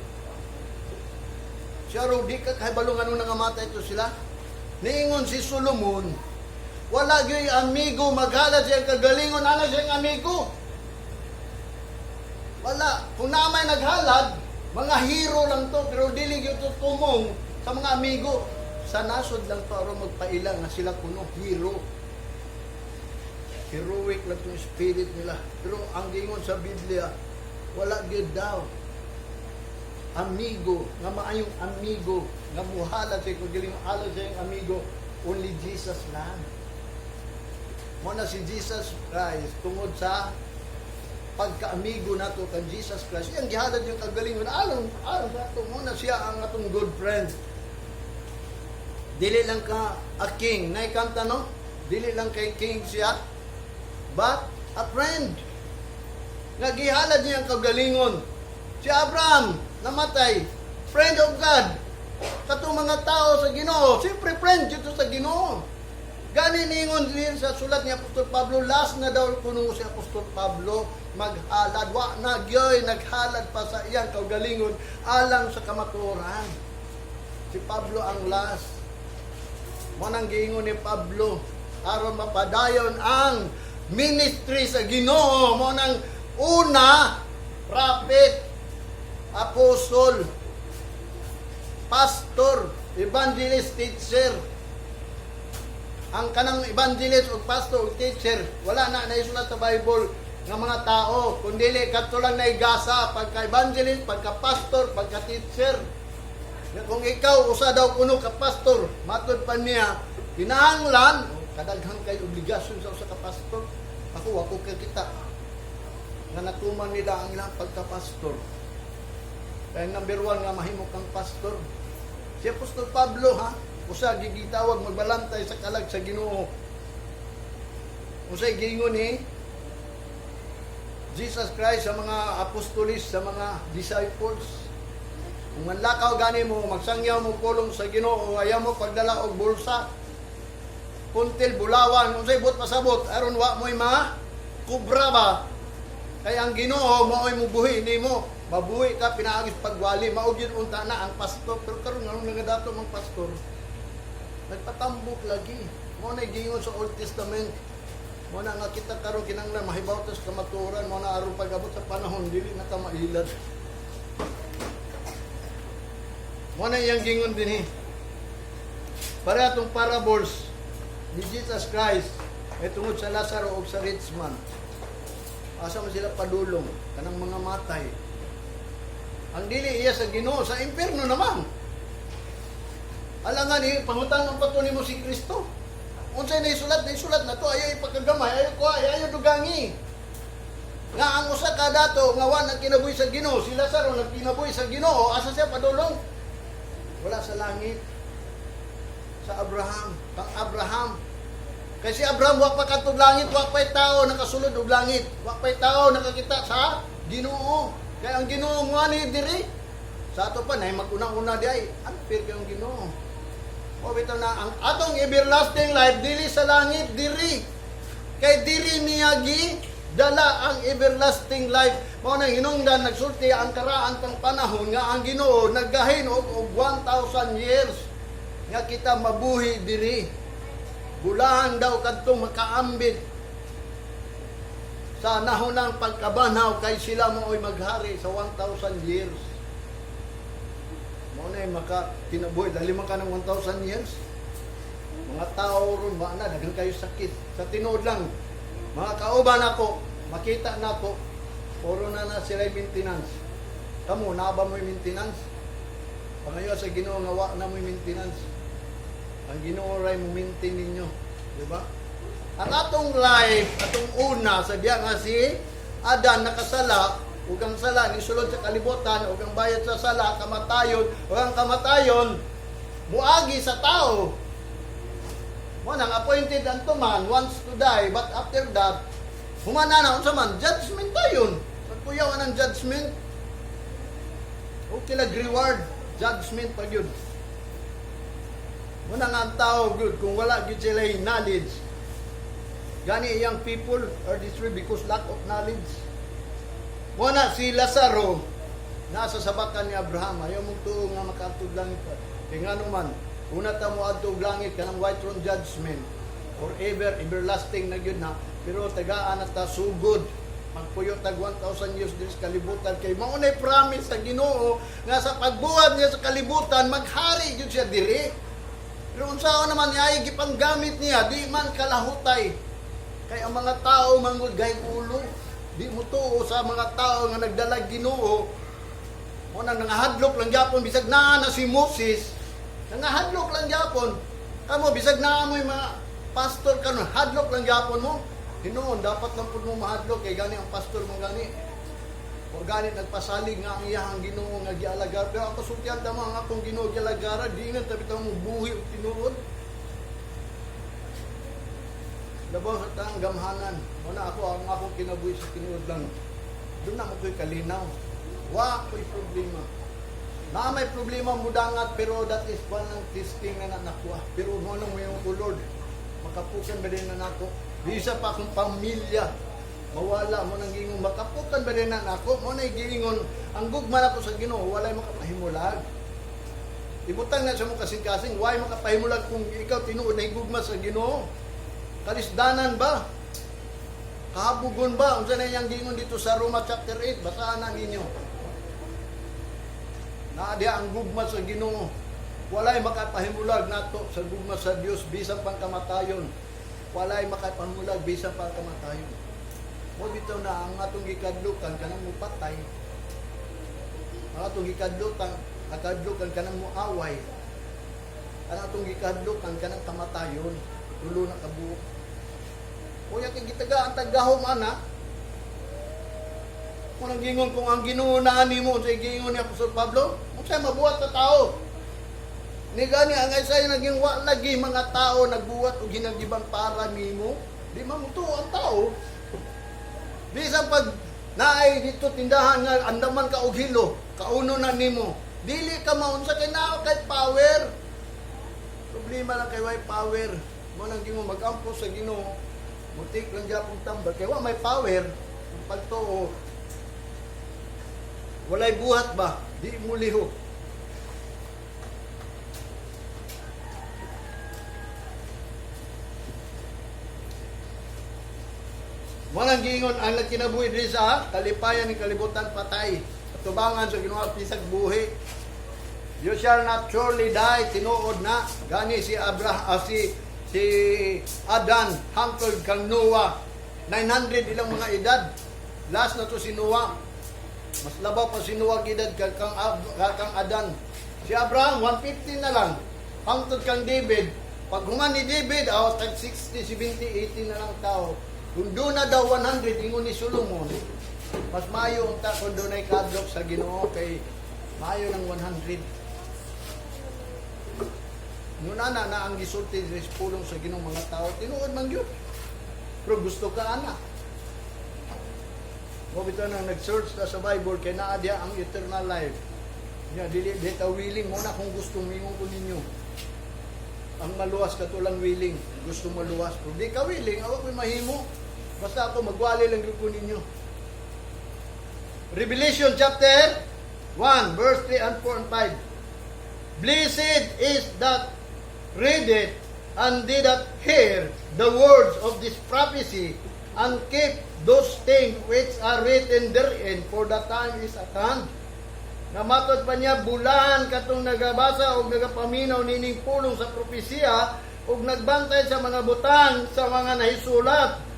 Siya raw di ka kahibalo ngano nangamatay to sila. Niingon si Solomon, wala gyud amigo maghalad siyang kagalingon ana siyang amigo. Wala. Kung naamay naghalad, mga hero lang to, pero dili gyud to tumong sa mga amigo. Sa nasod lang to aron magpaila nga sila kuno hero. Heroic lang tong spirit nila. Pero ang gingon sa Biblia, wala gyud daw amigo, nga maayong amigo, nga muhalad sa kagalingon, alad sa iyang amigo, only Jesus lang. Mo na si Jesus Christ, tungod sa pagkaamigo nato kan Jesus Christ, iyang gihalad yung kagalingon, alon, alon sa ato, mo na siya ang atong good friend. Dili lang ka a king, naikanta no? Dili lang kay king siya, but a friend. Nga gihalad niya ang kagalingon. Si Abraham, namatay, friend of God. Katong mga tao sa Ginoo, siyempre friend dito sa Ginoo. Gani ningon din sa sulat ni Apostol Pablo, last na daw kuno si Apostol Pablo maghalad. Wa na gyoy naghalad pa sa iyang kaugalingon alang sa kamatuoran. Si Pablo ang last. Mo nang giingon ni Pablo aron mapadayon ang ministry sa Ginoo, mo nang una, prophet, apostle, pastor, evangelist, teacher. Ang kanang evangelist o pastor o teacher, wala na naisulat sa Bible nga mga tao, kundi kadto lang naigasa pagka evangelist, pagka pastor, pagka teacher. Kung ikaw usa daw kuno ka pastor, matud pa niya, kinahanglan kadaghan kay obligasyon sa usa ka pastor. Ako wa ko kakita nga natuman nila ang ilang pagka-pastor. Kaya number one nga mahimo kang pastor. Si Apostol Pablo ha, usa gigitawag magbalantay sa kalag sa Ginoo. Usay giingon ni Jesus Christ sa mga apostolis, sa mga disciples. Kung manlakaw gani mo, magsangyaw mo pulong sa Ginoo, ayaw mo pagdala og bulsa. Puntil, bulawan, unsay buot pasabot, aron wa mo'y ma kubra ba? Kay ang Ginoo mao'y mubuhi nimo. Mabuhi ka pinaagi sa pagwali, mao gyud unta na ang pastor. Pero karon nganong nangadato mang pastor? Nagpatambok lagi. Mao na giingon sa Old Testament. Mao na nga kita karon kinahanglan mahibaw ta sa kamatuoran, mao na aron pag-abot sa panahon dili na ta mailad. Mao na iyang gingon dinhi. Para atong parables ni Jesus Christ ay tungod sa Lazaro ug sa rich man. Asa man sila padulong kanang mga matay? Ang dili iya sa Ginoo, sa impierno naman. Alangan ni pangutan-on pa to nimo si Kristo. Unsay naisulat, naisulat na to, ayaw ipakagamay, ayaw kuha, ayaw dugangi. Nga ang usa ka dato nga wa nagkinabuhi sa Ginoo, si Lazaro nagkinabuhi sa Ginoo, asa siya padulong? Wala sa langit. Sa Abraham, kang Abraham. Kay si Abraham wa pa kadtog langit, wa pa'y tao nakasulod og langit, wa pa'y tao nakakita sa Ginoo. Kay ang Ginoo mo ani diri. Sa ato pa nay mag-una-una di ay unfair kay ang Ginoo. O bitaw na ang atong everlasting life dili sa langit, diri. Kay diri niya gi dala ang everlasting life. Mao nang hinungdan nagsulti ang karaan tang panahon nga ang Ginoo naggahin og 1,000 years nga kita mabuhi diri. Bulahan daw kadtong makaambit sa nahunang pagkabanhaw kay sila mao'y maghari sa 1,000 years. Mao na maka kinabuhi dali man ka ng 1,000 years. Mga tao ron wa na daghan kayo sakit. Sa tinuod lang, mga kauban ako, makita nako puro na na sila maintenance. Kamo naa ba mo'y maintenance? Pangayo sa Ginoo nga wa na mo'y maintenance. Ang Ginoo ray mo maintain ninyo, di ba? Ang atong life, atong una sa diya nga si Adan nakasala, ug ang sala nisulod sa kalibutan, ug ang bayad sa sala kamatayon, ug ang kamatayon muagi sa tao. Mo nang appointed unto man once to die, but after that, humana na unsa man judgment tayon. Pagkuyaw ang judgment. Okay lag reward, judgment pa gyud. Muna nga ang tao good kung wala gyud sila yung knowledge. Gani iyang people are destroyed because lack of knowledge. Muna si Lazaro nasa sabakan ni Abraham, ayaw mong tuo nga makaadtog langit pa. Kay ngano man, una ta mo adtog langit kanang white throne judgment, forever everlasting na gyud na, pero tagaan na ta sugod magpuyo tag 1,000 years diri sa kalibutan kay mao nay promise sa Ginoo nga sa pagbuhat niya sa kalibutan maghari gyud siya diri. Pero unsaon naman niya ay gipanggamit niya, di man kalahutay. Kay ang mga tao manggod gay ulo. Di mo tuo sa mga tao nga nagdala Ginoo. Mo nang nangahadlok lang gyapon bisag naa na si Moses. Nangahadlok lang gyapon. Kamo bisag naa mo yung mga pastor karon, hadlok lang gyapon mo. Hinuon dapat lang pud mo mahadlok kay gani ang pastor mo gani. O gani nagpasalig nga ang iyahang Ginoo nga gialagar. Pero ang kasultihan ta mo ang akong Ginoo gialagaran, di nga tabi ta mo buhi og tinuod. Labaw sa tang gamhanan. Muna ako ang akong kinabuhi sa tinuod lang. Doon na mo ko'y kalinaw. Wa ko'y problema. Na may problema mudangat, pero that is one ng testing na nakuha. Pero mo na mo yung ko, Lord. Makapukan ba din na nako? Bisa pa akong pamilya. Mawala mo nang gingon, makapukan ba din na nako? Mo na giingon ang gugma nako sa Ginoo walay makapahimulag. Ibutang na sa mo kasing-kasing, why makapahimulag kung ikaw tinuod na gugma sa Ginoo? Kalisdanan ba? Kahabugon ba? Unsa na iyang giingon dito sa Roma chapter 8? Basahan na ninyo. Naa diha ang gugma sa Ginoo. Walay makapahimulag nato sa gugma sa Dios bisan pang kamatayon. Walay makapahimulag bisan pang kamatayon. Mo bitaw na ang atong gikadlukan kanang mupatay. Ang atong gikadlukan, akadlukan kanang muaway. Ang atong gikadlukan kanang kamatayon. Tulo na kabuok. Unya kay gitagaan tag gahom ana. Kung ang gingon kung ang Ginoo naa nimo sa gingon ni Apostol Pablo, unsay mabuhat sa tao? Ni gani ang Isaiah naging wa lagi mga tao nagbuhat og hinagibang para nimo. Di man mutuo ang tao. Bisan pag Naay dito tindahan nga andaman ka og hilo, kauno na nimo. Dili ka maunsa kay naa kay power. Problema lang kay way power. Mo nang gimo magampo sa Ginoo. Mutik lang gyapon tambal kay wa may power. Ang pagtuo walay buhat ba? Di mo lihok. Walang giingon ang nagkinabuhi diri sa kalipayan ng kalibutan patay. Tubangan sa Ginoo bisag buhi. You shall not surely die, tinuod na. Gani si Abraham, si si Adan hangtod kang Noah. 900 ilang mga edad. Last na to si Noah. Mas labaw pa si Noah edad kang Adan. Si Abraham 150 na lang. Hangtod kang David. Pag human ni David, aw tag 60, 70, 80 na lang tao. Kung doon na daw 100, ingon ni Solomon, mas maayo unta kung doon ay kadlok sa Ginoo kay maayo ng 100. Nuna na na ang gisulti sa pulong sa Ginoo mga tao, tinuod man gyud. Pero gusto ka ana. Mo bitaw nang nag-search na sa Bible kay naa diha ang eternal life. Nya dili di ta willing mo na kung gusto mingon ko ninyo. Ang maluwas katulang willing, gusto maluwas. Kung di ka willing, awa ko'y mahimo. Basta ako magwali lang gyud ko ninyo. Revelation chapter 1, verse 3 and 4 and 5. Blessed is that read it and they that hear the words of this prophecy and keep those things which are written therein, for the time is at hand. Namatod pa niya, bulahan katong nagabasa o nagapaminaw nining pulong sa propesiya ug nagbantay sa mga butang sa mga nahisulat.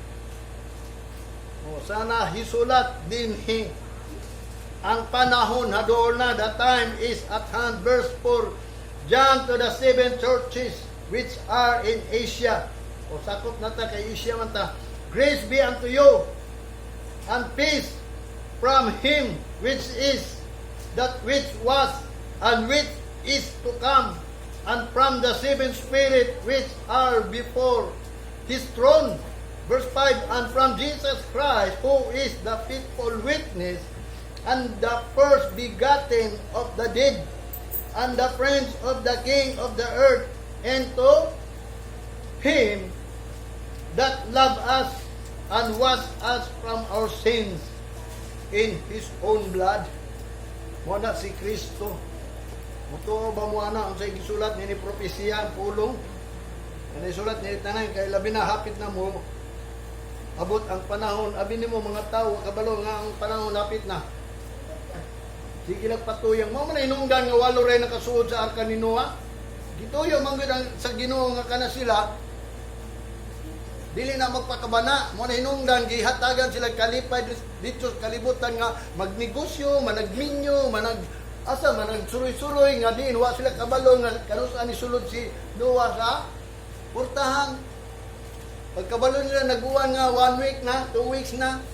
O, sana hisulat dinhi. Ang panahon hadool na, the time is at hand. Verse 4, John to the seven churches which are in Asia. O sakop na ta kay Asia man ta. Grace be unto you and peace from him which is, that which was, and which is to come, and from the seven spirit which are before his throne. Verse 5, and from Jesus Christ, who is the faithful witness, and the first begotten of the dead, and the prince of the king of the earth, and to him that loved us and washed us from our sins in his own blood. Mo na si Kristo. Mutuo ba mo ana ang sa gisulat ni propesiya ang pulong? Kanay sulat ni tanan kay labi na hapit na mo abot ang panahon. Abi nimo mga tawo kabalo nga ang panahon hapit na. Sige lang patuyang mo man hinungdan nga walo ray nakasuod sa arka ni Noah. Gituyo man gyud ang sa Ginoo nga kana sila dili na magpakabana mo na hinungdan gihatagan sila kalipay dito sa kalibutan nga magnegosyo, managminyo, manag asa manag suroy-suroy nga diin wa sila kabalo nga kanus-a ni sulod si Noah sa purtahan. Pagkabalo nila naguwan nga 1 week na, 2 weeks na.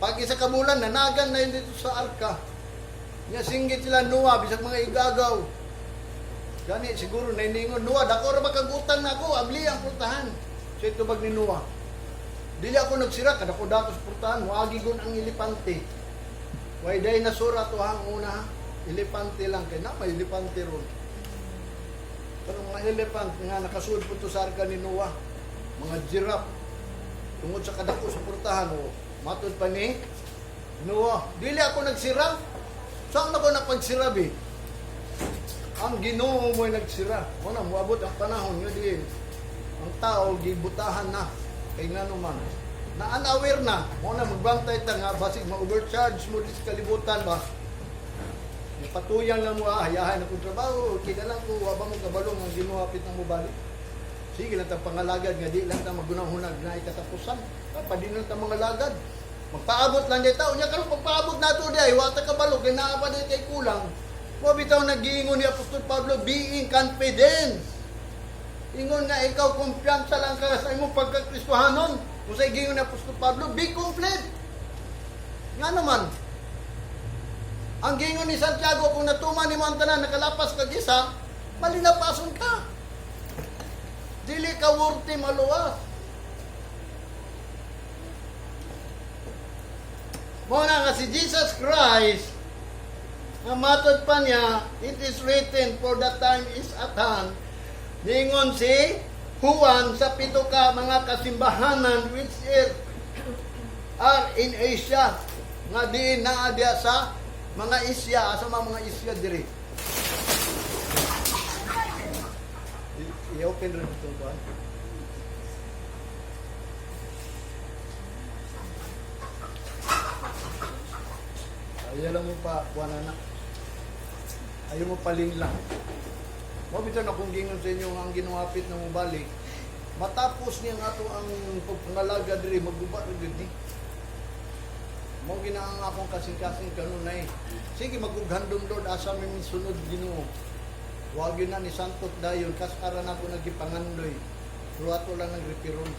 Pag isa ka bulan nanagan na yun dito sa arka. Nya singgit sila Noah bisag mga igagaw. Gani siguro nainingon Noah, dako ra ba kag utang nako, abli ang purtahan. Sa tubag ni Noah. Dili ako nagsira kada ko dato sa purtahan, moagi gun ang elepante. Way dinosaur to ang una, elepante lang kay na may elepante ron. Pero mga elephant nga nakasulod po to sa arka ni Noah, mga giraffe, tungod sa kadako sa purtahan, o matod pa ni Noah, dili ako nagsira. Saan ako napagsira, bi? Ang Ginoo mo'y nagsira. Wala, moabot ang panahon nga di ang tao gibutahan na kay ngano man na unaware na mo na magbantay ta nga basig ma-overcharge mo di sa kalibutan ba. Patuyang lang mo, ah, hayahan akong trabaho, okay na lang ko, wa ba mo kabalo nga Ginoo hapit na mo balik. Sige lang ta pangalagad nga di lang ta magunahunag na katapusan. Ah, padi lang ta mga lagad. Magpaabot lang di tao. Nya karon pagpaabot nato di ay wa ta kabalo kay naa pa di kay kulang. Mo bitaw nagiingon ni Apostol Pablo, being confident. Ingon nga ikaw kumpiyansa lang ka sa imong pagkakristohanon. Kung sa giingon ni Apostol Pablo, be complete. Nga naman, ang giingon ni Santiago, kung natuman nimo ang tanan, nakalapas kag isa, malinapason ka. Dili ka worthy maluwas. Mao na nga si Jesus Christ, nga matod pa niya, "It is written, for the time is at hand." Ningon si Juan sa pito ka mga kasimbahanan which is are in Asia, nga diin naa diya sa mga Asia. Asa mga mga Asia diri? I-open rin itong kuan. Ayaw lang mo pa, kuan na. Ayaw mo paling lang. Mao bitaw na kung gingon sa inyo nga ang ginuhapit na mobalik, matapos niya nga ato ang pagpangalaga diri, maguba ra gyud ni. Mao gina ang akong kasing-kasing kanunay. Sige, magughandom Lord, asa mi sunod, Ginoo. Wa gyud na ni santot dayon kas ara na ako nagipangandoy. Pero ato lang nagrepiron.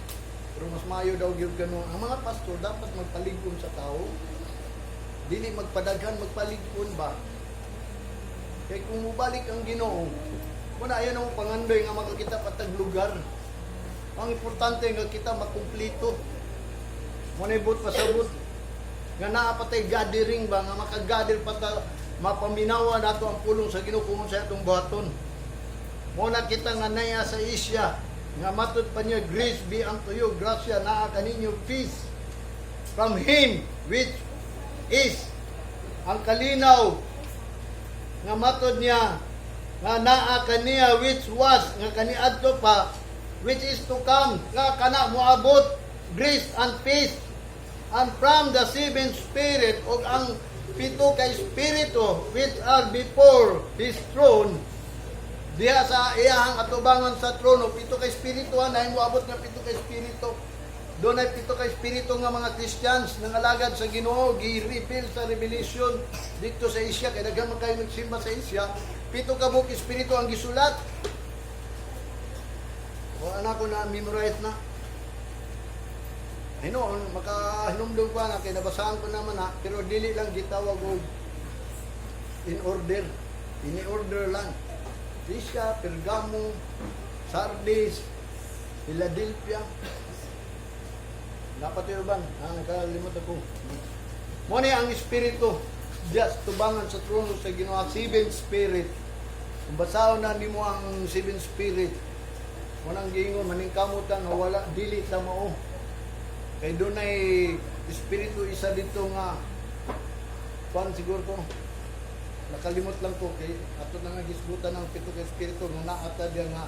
Pero mas maayo daw gyud kano ang mga pastor dapat magpalig-on sa tao. Dili magpadaghan, magpalig-on ba? Kay kung mubalik ang Ginoo, muna ayaw na mo pangandoy nga makakita patag lugar. Ang importante nga kita makumplito. Muna ibot pasabot nga naa pa tay gathering ba, nga makagather pa ta, mapaminawa nato ang pulong sa Ginoo kung sa atong buhaton. Mo na kita nga naya sa Asia nga matud pa niya, "Grace be unto you," grasya naa kaninyo, "peace from him which is," ang kalinaw nga matod niya nga naa kaniya, "which was," nga kaniadto pa, "which is to come," nga kana moabot, "grace and peace, and from the seven spirit," ug ang pito ka espiritu, "which are before his throne," diha sa iyahang atubangan sa trono, pito ka espiritu ha, naay moabot nga pito ka espiritu. Doon ay pito ka espiritu nga mga Christians nangalagad sa Ginoo, gi-reveal sa Revelation dito sa Asia kay daghan man kayo nagsimba sa Asia. Pito ka buok espiritu ang gisulat. O anak ko na memorize na. Hinuon, makahinumdum ko na, kay nabasahan ko naman ha, pero dili lang gitawag og in order. In order lang. Asia, Pergamo, Sardis, Philadelphia. Dapat yung uban. Ah, nakalimot ako. Mo ni ang espiritu diya sa tubangan sa trono sa Ginoo, seven spirit. Kung basahon na nimo ang seven spirit, walang giingon maningkamutan nga wala dili ta mao. Kay dunay espiritu isa dito nga kuan siguro to. Nakalimot lang ko kay ato na nga gisgutan ang pito ka espiritu nga naata diya nga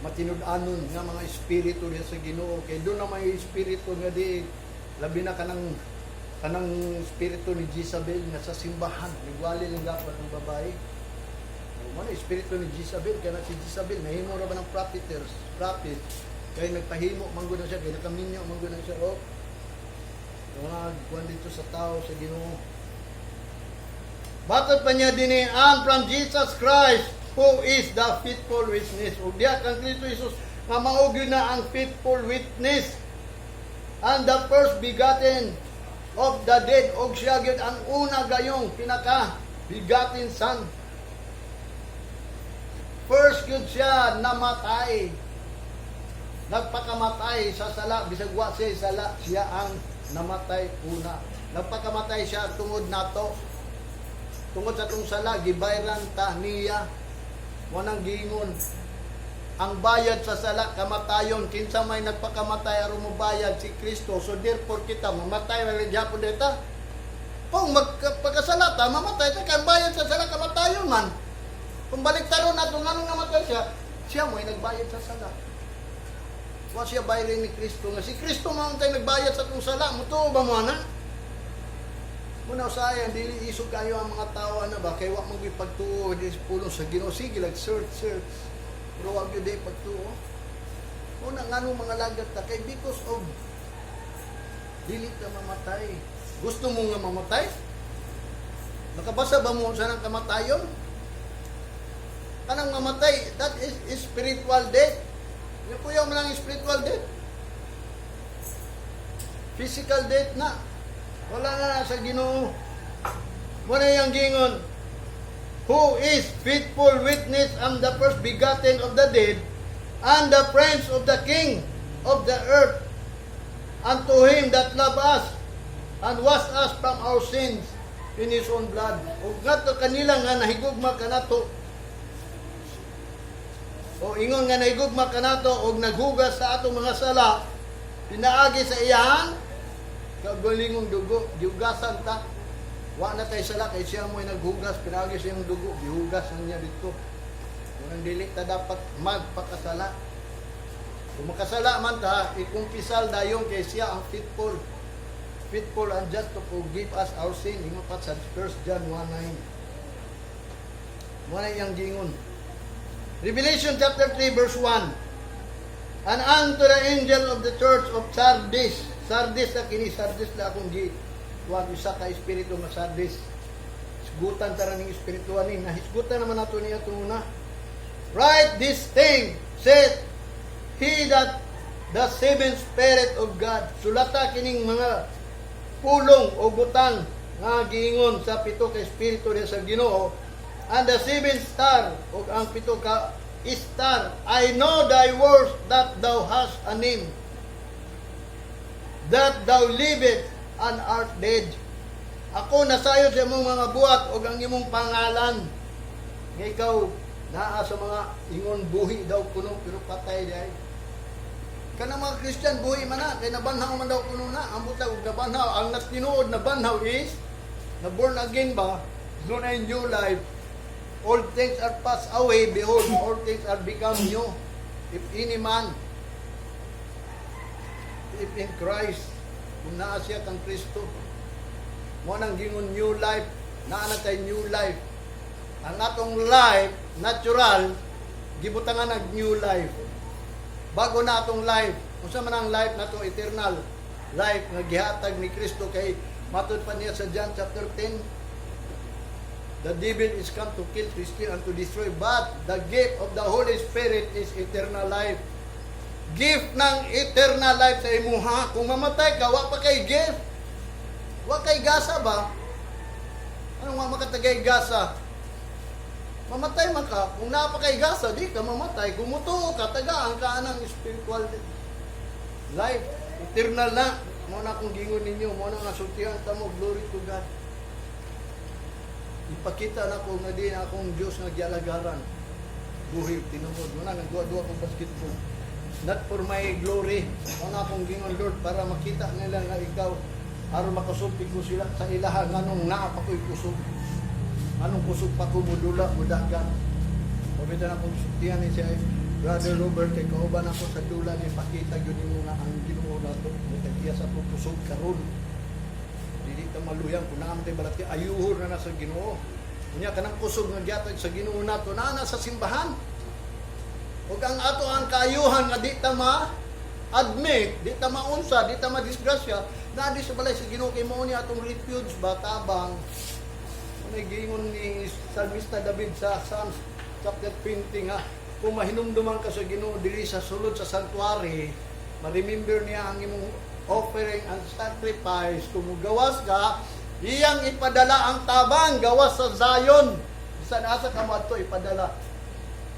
matinud-anon nga mga espiritu diya sa Ginoo, kay doon na may espiritu nga di labi na kanang espiritu ni Jezabel nga sa simbahan nigwali lang dapat ang babae. O, mo na espiritu ni Jezabel, kaya na si Jezabel nahimo ra ba ng propheters prophet, kay nagpahimo man gud na siya, kay nakaminyo man gud na siya, oh, mga kuan dito sa tao sa Ginoo. Bakit pa niya dinhi, "and from Jesus Christ, who is the faithful witness." Ug diha kang Kristo Jesus nga mao gyud na ang faithful witness. "And the first begotten of the dead," ug siya gyud ang una gayong pinaka begotten son. First gyud siya namatay. Nagpakamatay sa sala, bisag wa siya sala, siya ang namatay una. Nagpakamatay siya tungod nato. Tungod sa atong sala, gibayran ta niya. Wanang giingon. Ang bayad sa sala, kamatayon. Kinsa may nagpakamatay aron mobayad? Si Kristo. So therefore kita, mamatay man gyapon dita. Kung magpagkasala ta, mamatay ta. Kay ang bayad sa sala, kamatayon man. Kung baliktaron nato, nganong namatay siya? Siya mo ay nagbayad sa sala. Wa siya bayarin ni Kristo. Nga si Kristo man tayo nagbayad sa atong sala. Mutuo ba mo ana? Muna usayan, dili isog kayo ang mga tao ano ba, kay wa mo gyud pagtuo di pulong sa Ginoo. Sige lang, search, search. Pero wa gyud di pagtuo. Una nganong mga lagat ta, kay because of dili ka mamatay. Gusto mo nga mamatay? Nakabasa ba mo sa nang kamatayon? Kanang mamatay, that is spiritual death. Yung kuya mo lang spiritual death. Physical death na. Wala na sa Ginoo. Muna yung gingon, "Who is faithful witness and the first begotten of the dead and the prince of the king of the earth, unto him that love us." And wash us from our sins in His own blood. Ug ngadto kanila nga nahigugma kanato, o ingon nga nahigugma kanato og naghugas sa atong mga sala pinaagi sa iyang kagalingong dugo. Gihugasan ta. Wa na tay sala kay siya mo'y naghugas pinaagi sa iyang dugo. Gihugas na niya dito. Kung dili ta dapat magpakasala. Kung makasala man ta, ikumpisal dayon kay siya ang faithful. Faithful and just to forgive us our sin. Ingon pa sa 1 John 1:9. Mo na iyang gingon. Revelation chapter 3 verse 1. "And unto the angel of the church of Sardis." Sardis na kini, Sardis na akong gi. Wag isa ka espiritu nga Sardis. Hisgutan ta ning espirituan ni. Nahisgutan naman nato niya itong una. "Write this thing, said he that the seven spirit of God." Sulata kining mga pulong o butang nga giingon sa pito ka espiritu niya sa Ginoo and the seven star, ug ang pito ka star. "I know thy works, that thou hast a name, that thou livest and art dead." Ako nasayod sa imong mga buhat ug ang imong pangalan nga ikaw naa sa mga ingon buhi daw kuno pero patay diay. Kanang mga Christian, buhi man na kay nabanhaw man daw kuno na. Ang butang og nabanhaw, ang tinuod na banhaw is na born again ba, doon ay new life. All things are passed away, behold, all things are become new. If any man, if in Christ, kung naa siya kang Kristo, mo nang gingon new life, naa na tay new life. Ang atong life, natural, gibutangan nag new life. Bago na atong life. Unsa man ang life nato? Eternal life nga gihatag ni Kristo, kay matud pa niya sa John chapter 10, "The devil is come to kill, to steal, and to destroy. But the gift of the Holy Spirit is eternal life." Gift ng eternal life sa imuha. Kung mamatay ka, wa pa kay gift. Wa kay gasa ba? Ano nga makatagay gasa? Mamatay man ka. Kung naa pa kay gasa, di ka mamatay. Kung mutuo ka, tagaan ka ng spiritual life. Eternal na. Mo na akong gingon ninyo. Mo na nga sultihan ta mo. Glory to God. Ipakita na ko nga di na akong Diyos nga gialagaran. Buhi, tinuod. Mo na, nagduwa-duwa kong basketball. Not for my glory. Mo na akong gingon, Lord, para makita nila nga ikaw, aron makasulti ko sila sa ilaha nganong naa pa ko'y kusog. Anong kusog pa ko mudula, mudagan. Pabita na akong sultihan ni siya, Brother Robert, kay kauban ako sa dula ni pakita gyud nimo nga ang Ginoo nato. Mutagiya sa akong kusog karon. Dili ta maluyang kung naa man tay balati, ayuhon na na sa Ginoo. Unya kanang kusog nga gihatag sa Ginoo nato naa na sa simbahan. Ug ang ato ang kaayuhan nga di ta ma admit, di ta maunsa, di ta madisgrasya, naa di sa balay sa Ginoo kay mao ni atong refuge ba, tabang. May giingon ni Salmista David sa Psalms chapter 20 nga kung mahinumduman ka sa Ginoo diri sa sulod sa sanctuary, ma-remember niya ang imong offering and sacrifice. Kung gawas ka, iyang ipadala ang tabang gawas sa Zion. Bisan asa ka moadto, ipadala.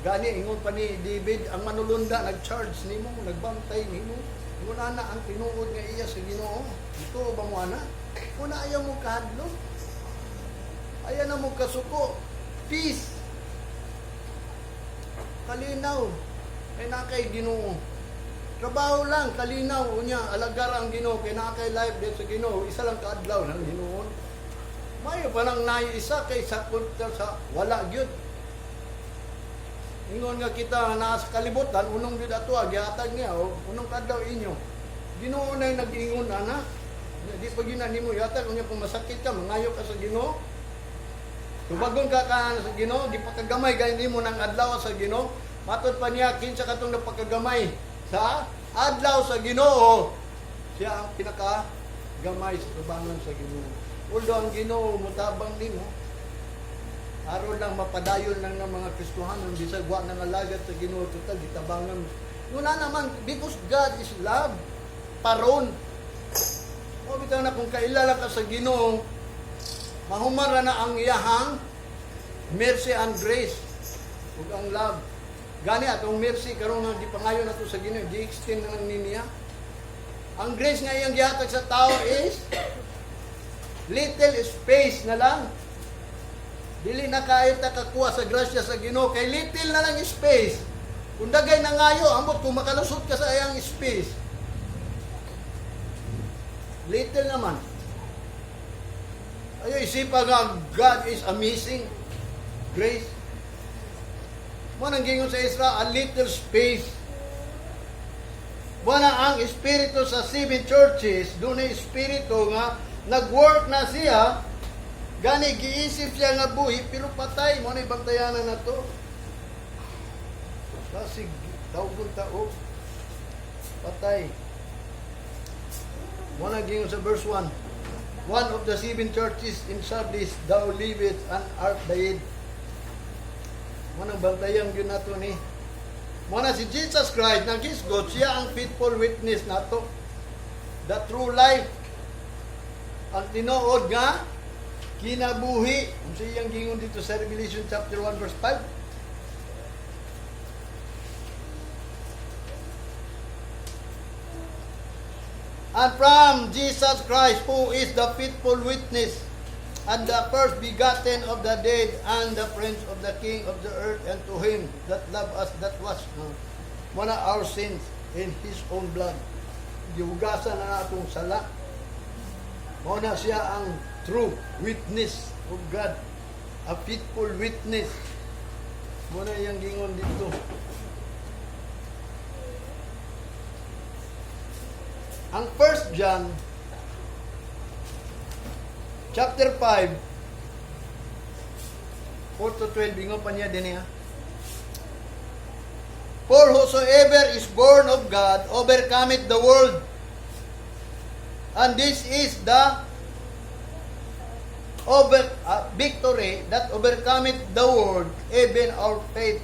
Gani ingon pa ni David, ang manulunda nag-charge nimo, nagbantay nimo. Ingon ana ang tinuod nga iya sa Ginoo. Ito ba mo ana? Kung ayaw mo kahadlok, ayaw na mo kasuko. Peace. Kalinaw. Kay naa kay Ginoo. Trabaho lang, kalinaw. Unya, alagar ang Ginoo. Kay naa kay life din sa Ginoo. Isa lang kaadlaw ng Ginoo. Mayo pa lang na isa kay sa sa wala gyud. Ingon nga kita nga naa sa kalibutan, unong gyud ato gihatag niya o unong kadlaw inyo. Ginoo na yung nag-ingon ana. Di pa gyud na nimo ihatag. Unya kung masakit ka, mangayo ka sa Ginoo. Tubagon ka ka sa Ginoo, di pakagamay gani nimo ng adlaw sa Ginoo. Matod pa niya, kinsa katong napakagamay sa adlaw sa Ginoo, siya ang pinaka gamay sa tubangan sa Ginoo. Although ang Ginoo mutabang nimo, aron lang mapadayon lang ng mga Kristohanon bisag wa nang alagad sa Ginoo, total gitabangan. Nguna naman, because God is love. Paron. O bitaw na kung kaila lang ka sa Ginoo, mahumara na ang iyahang mercy and grace ug ang love. Gani atong mercy karon nga gipangayo nato sa Ginoo, gi-extend na lang ni niya. Ang grace nga iyang gihatag sa tao is Little space na lang. Dili na kaayo ta kakuha sa grasya sa Ginoo kay little na lang space. Kung dagay na ngayo, ambot kung makalusot ka sa iyang space. Little naman. Ayo isipa nga God is amazing. Grace. Mo nang gingon sa Israel, a little space. Mo na ang espiritu sa seven churches, doon espiritu nga nag-work na siya, gani giisip siya nga buhi pero patay. Mo na bantayanan na to. Kasi tawgon tao patay. Mo na gingon sa verse 1. One of the seven churches in Sardis, thou livest and art dead. Mo nang bantayan gyud nato ni. Mo na si Jesus Christ naghisgot, siya ang faithful witness nato. The true life. Ang tinuod nga kinabuhi. Unsa iyang gingon dito sa Revelation chapter 1 verse 5? And from Jesus Christ, who is the faithful witness, and the first begotten of the dead, and the prince of the king of the earth, and to him that loved us, that was one of our sins in his own blood. Gihugasan na atong sala. Mao na siya ang true witness of God. A faithful witness. Mao na iyang gingon dito. Ang 1 John chapter 5 4 to 12, ingon pa niya din niya. For whosoever is born of God overcometh the world. And this is the over victory that overcometh the world, even our faith.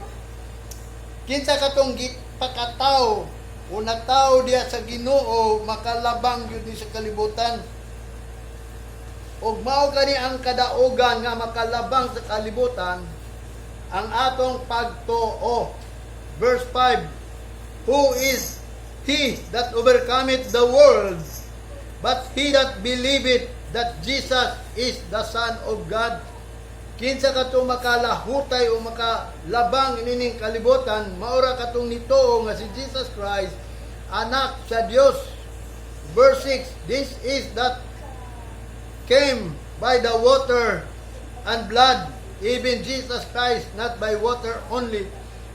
Kinsa katong gipakataw o nataw diya sa Ginoo, makalabang gyud ni sa kalibutan. Ug mao kani ang kadaugan nga makalabang sa kalibutan, ang atong pagtuo. Verse 5, Who is he that overcometh the world, but he that believeth that Jesus is the Son of God? Kinsa katong makalahutay o makalabang nining kalibutan, maura katong nituo nga si Jesus Christ anak sa Dios. Verse 6, This is that came by the water and blood, even Jesus Christ, not by water only,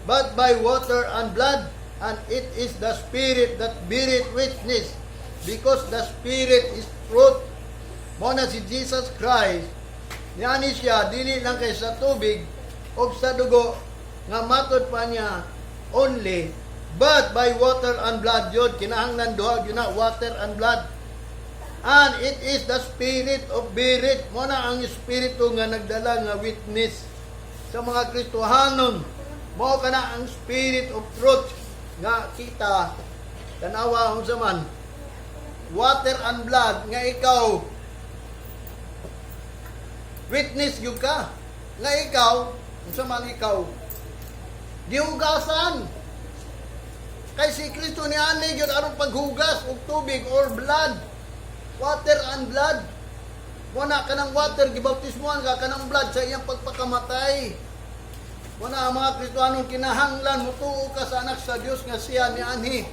but by water and blood. And it is the Spirit that beareth witness, because the Spirit is truth. Mao na si Jesus Christ, niani siya, dili lang kay sa tubig o sa dugo, nga matod pa niya only, but by water and blood yun, kinahanglan duha yun na, water and blood. And it is the Spirit of beareth. Mo na ang Espiritu nga nagdala nga witness sa mga Kristohanon. Mao kana ang Spirit of truth nga kita tanawa unsa man water and blood nga ikaw witness gyud ka nga ikaw unsa man ikaw gihugasan kay si Kristo ni ani gyud aron paghugas og tubig or blood, water and blood. Mo na kanang water gibautismohan ka, kanang blood sa iyang pagpakamatay. Mo na ang mga Kristohanon kinahanglan mutuo ka sa anak sa Dios nga siya ni anhi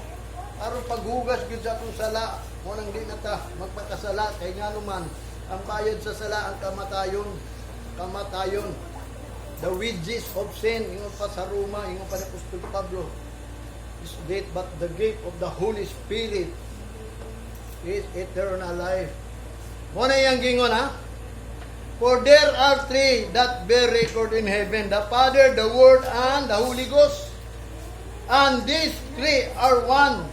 aron paghugas gyud sa atong sala. Mo nang di na ta magpakasala kay ngano man ang bayad sa sala ang kamatayon, kamatayon. The wages of sin, ingon pa sa Roma, ingon pa ni Apostol Pablo, is death, but the gift of the Holy Spirit is eternal life. Mo na iyang gingon ha. For there are three that bear record in heaven, the Father, the Word, and the Holy Ghost. And these three are one.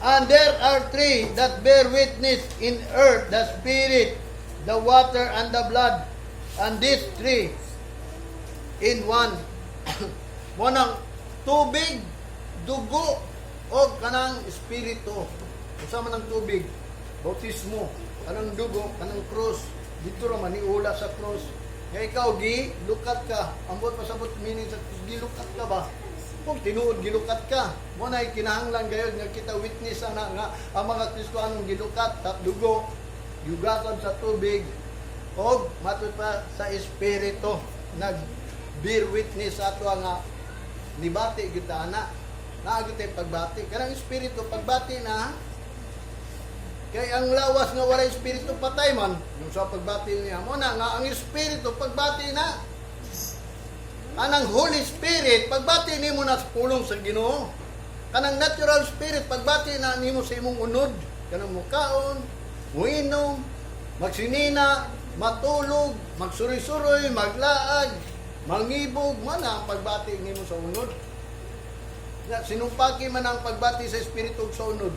And there are three that bear witness in earth, the Spirit, the water, and the blood. And these three in one. Mo nang tubig, dugo, o kanang espiritu. Unsa man ang tubig? Bautismo. Kanang dugo, kanang cross. Dito ra man niula sa cross. Nga ikaw gi lukat ka. Ambot pasabot meaning sa cross, gilukat ka ba? Kung tinuod gilukat ka, mao na kinahanglan gayud nga kita witness ana nga ang mga Kristohanong gilukat sa dugo, gihugasan sa tubig, og matud pa sa Espiritu, nag bear witness sa ato nga nibati kita ana. Naa gyud tay pagbati. Kanang Espiritu pagbati na, kay ang lawas nga walay espiritu patay man. Yung sa pagbati niya mao na nga ang Espiritu pagbati na. Anang Holy Spirit, pagbati nimo na sa pulong sa Ginoo. Kanang natural spirit, pagbati na nimo sa imong unod. Kanang mukaon, muinom, magsinina, matulog, magsuroy-suroy, maglaag, mangibog, man ang pagbati nimo sa unod. Ya, sinumpaki man ang pagbati sa espiritu ug sa unod.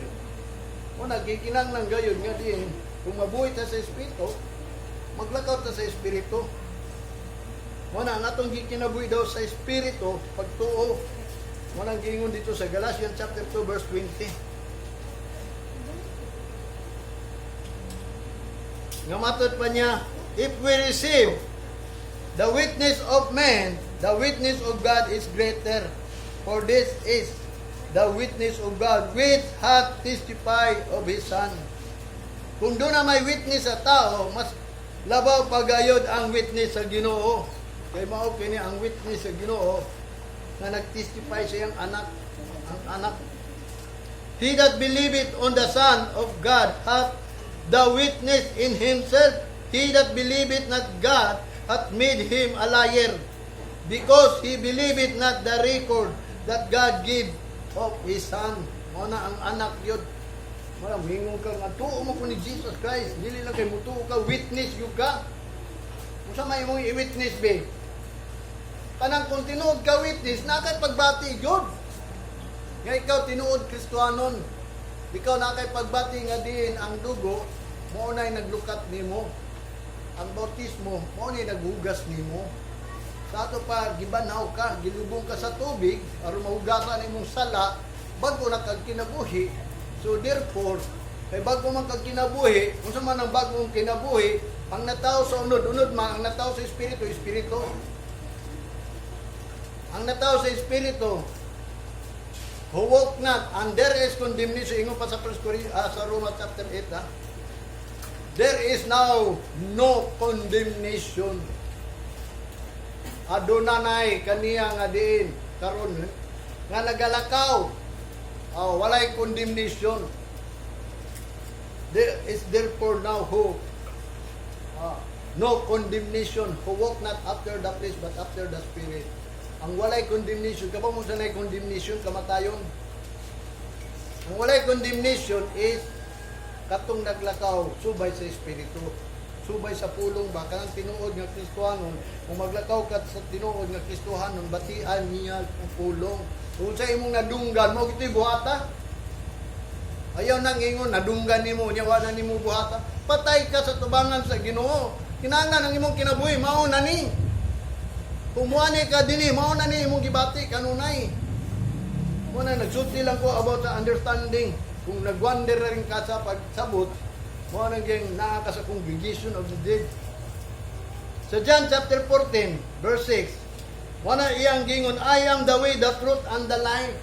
O nagkikinang gayud nga din, kung mabuhi ta sa espiritu, maglakaw ta sa espiritu. Mao na ang atong gikinabuhi daw sa espiritu, pagtuo. Mao nang giingon dito sa Galatians chapter 2 verse 20. Nga matod pa niya, if we receive the witness of man, the witness of God is greater. For this is the witness of God, which hath testified of His Son. Kung duna may witness sa tao, mas labaw pagayod ang witness sa Ginoo. Kay mao kini ang witness sa Ginoo nga nagtestify sa iyang anak, ang anak. He that believeth on the Son of God hath the witness in himself. He that believeth not God hath made him a liar, because he believeth not the record that God gave of His Son. Mao na ang anak yun. Wala, mingon ka nga, tuo mo ko ni Jesus Christ. Dili lang kay mutuo ka, witness yun ka. Kung sa may imong i-witness, be? Kanang kung tinuod ka witness, naa kay pagbati yun. Nga ikaw tinuod Kristohanon. Ikaw naa kay pagbati nga diin ang dugo, mao na'y naglukat nimo. Ang bautismo, mao na'y naghugas nimo. Sa ato pa, gibanhaw ka, gilubong ka sa tubig, aron mahugasan imong sala, bago na kag kinabuhi. So therefore, kay bago man kag kinabuhi, kung sa man ang bagong kinabuhi, ang natawo sa unod, unod man, ang natawo sa espiritu, espiritu. Ang natawo sa espiritu, who walk not, and there is condemnation, ingon pa sa 1 sa Roma chapter 8, ha? There is now no condemnation. Aduna nay kaniya nga diin karon nga nagalakaw. Oh, walay condemnation. There is therefore now who no condemnation who walk not after the flesh but after the Spirit. Ang walay condemnation, kabalo mo sa nay condemnation, kamatayon. Ang walay condemnation is katong naglakaw subay sa Espiritu. Subay sa pulong ba kanang tinuod nga Kristohanon, kung maglakaw ka sa tinuod nga Kristohanon, batian niya ang pulong. Kung sa imong nadunggan, mao gito'y buhata. Ayaw nang ingon, nadunggan nimo, nya wala nimo buhata. Patay ka sa tubangan sa Ginoo. Kinahanglan ang imong kinabuhi mao na ni. Kung muani ka dinhi, mao na ni imong gibati kanunay. Mao na nagsulti lang ko about sa understanding. Kung nagwonder na rin ka sa pagsabot, mao na gyud naa ka sa congregation of the dead. Sa John chapter 14, verse 6, mao na iyang gingon, "I am the way, the truth, and the life."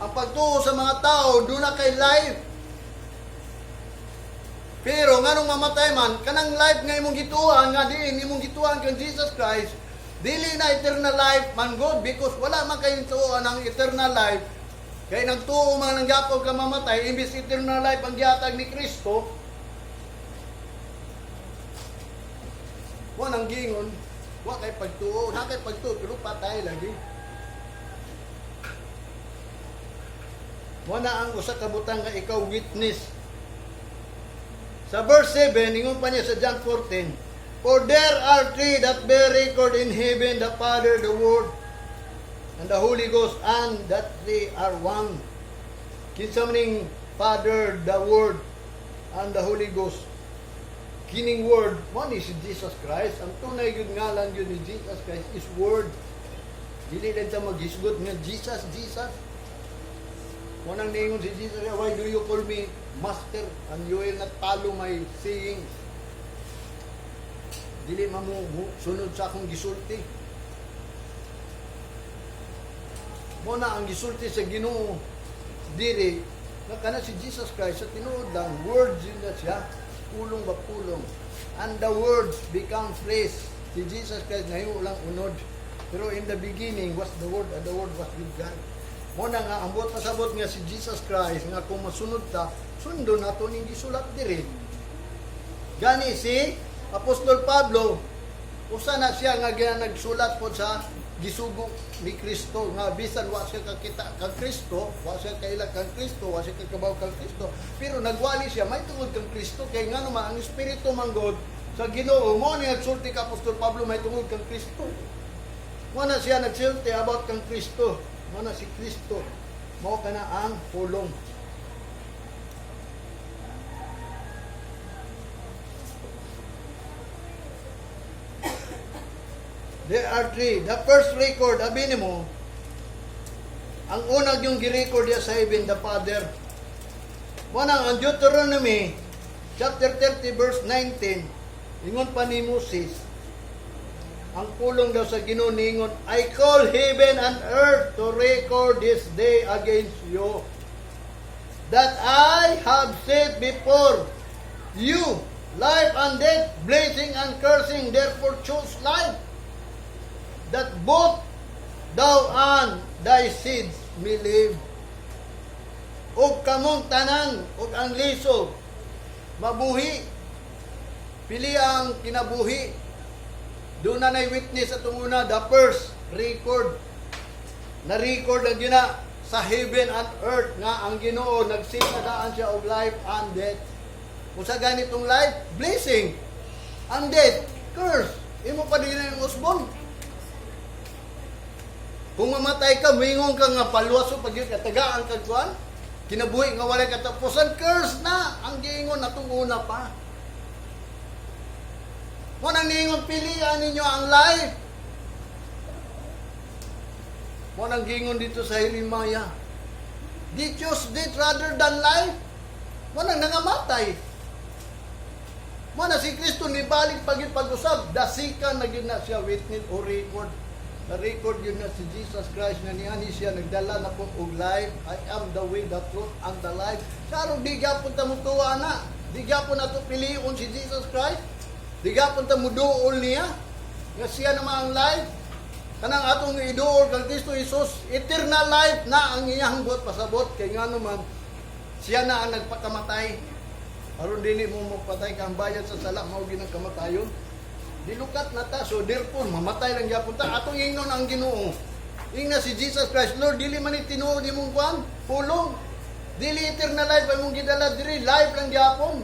Ang pagtuo sa mga tao, duna kay life. Pero nganong mamatay man, kanang life nga imong gituan, nga diin imong gituan kang Jesus Christ, dili na eternal life man God because wala man kayong tuoan ang eternal life. Kay nagtuo man ang gyapon ka mamatay, imbis eternal life ang gihatag ni Kristo, wa nang gingon, wa kay pagtuo, na kay pagtuo, pero patay lagi. Wa na ang usa ka butang nga ikaw witness. Sa verse 7, ingon pa niya sa John 14, "For there are three that bear record in heaven, the Father, the Word, and the Holy Ghost, and that three are one." Kinsa maning Father, the Word, and the Holy Ghost? Kining Word, mao ni si Jesus Christ. Ang tunay gyud ngalan gyud ni Jesus Christ is Word. Dili lang ta maghisgot nga Jesus, Jesus. Mao nang niingon si Jesus, "Why do you call me Master and you will not follow my sayings?" Dili man mo sunod sa akong gisulti. Mo na ang gisulti sa Ginoo diri nga kana si Jesus Christ sa tinuod lang, words yun na siya, pulong ba pulong. And the words become flesh. Si Jesus Christ nahimo lang unod. Pero in the beginning was the Word, and the Word was with God. Mo na nga ang buot pasabot nga si Jesus Christ nga kung masunod ta, sundon nato ning gisulat diri. Gani si Apostol Pablo, usa na siya nga nagsulat po sa gisugo ni Kristo nga bisan wa siya kakita kang Kristo, wa siya kaila kang Kristo, wa siya kakabaw kang Kristo, pero nagwali siya may tungod kang Kristo, kay ngano man ang espiritu man god sa Ginoo mo ni nagsulti ka Apostol Pablo may tungod kang Kristo. Mo na siya nagsulti about kang Kristo. Mo na si Kristo. Mao kana ang pulong. There are three. The first record, abi nimo, ang unag yung gi-record niya sa heaven, the Father. Mo na ang Deuteronomy, chapter 30, verse 19, ingon pa ni Moses, ang pulong daw sa Ginoo ningon, "I call heaven and earth to record this day against you, that I have set before you life and death, blessing and cursing. Therefore choose life, that both thou and thy seeds may live." Og kamong tanan, og ang liso, mabuhi. Pili ang kinabuhi. Doon na witness atong una, the first record. Na-record ang gina sa heaven and earth nga ang Ginoo nagsinadaan siya og life and death. Kung sa ganitong life, blessing. Ang death, curse. Imo pa din ang usbon. Kung mamatay ka, mingon ka nga paluwas o pag katagaan kag kuan, kinabuhi nga walay katapusan, curse na ang giingon atong una pa. Mo nang niingon, pilian ninyo ang life. Mo nang giingon dito sa Jeremiah. They choose death rather than life. Mo nang nangamatay. Mo na si Kristo nibalik pag pag-usab, dasikan na gyud na siya witness o record. Na record yun na si Jesus Christ nga niani siya nagdala na po og life. "I am the way, the truth, and the life." Sarong di gyapon ta mutuwa na. Di gyapon nato pilion si Jesus Christ. Di gyapon ta muduol niya. Nga siya naman ang life. Kanang atong iduol kang Kristo Jesus, eternal life na ang iyang buot pasabot, kay ngano man siya na ang nagpakamatay. Aron dili mo magpatay ka, ang bayad sa sala mao gyud ang kamatayon. Dilukat na ta, so therefore mamatay lang gyapon ta. Atong ingnon ang Ginoo. Ingna si Jesus Christ, "Lord, dili man ni tinuod imong kuan, pulong. Dili eternal life ang imong gidala diri, life lang gyapon."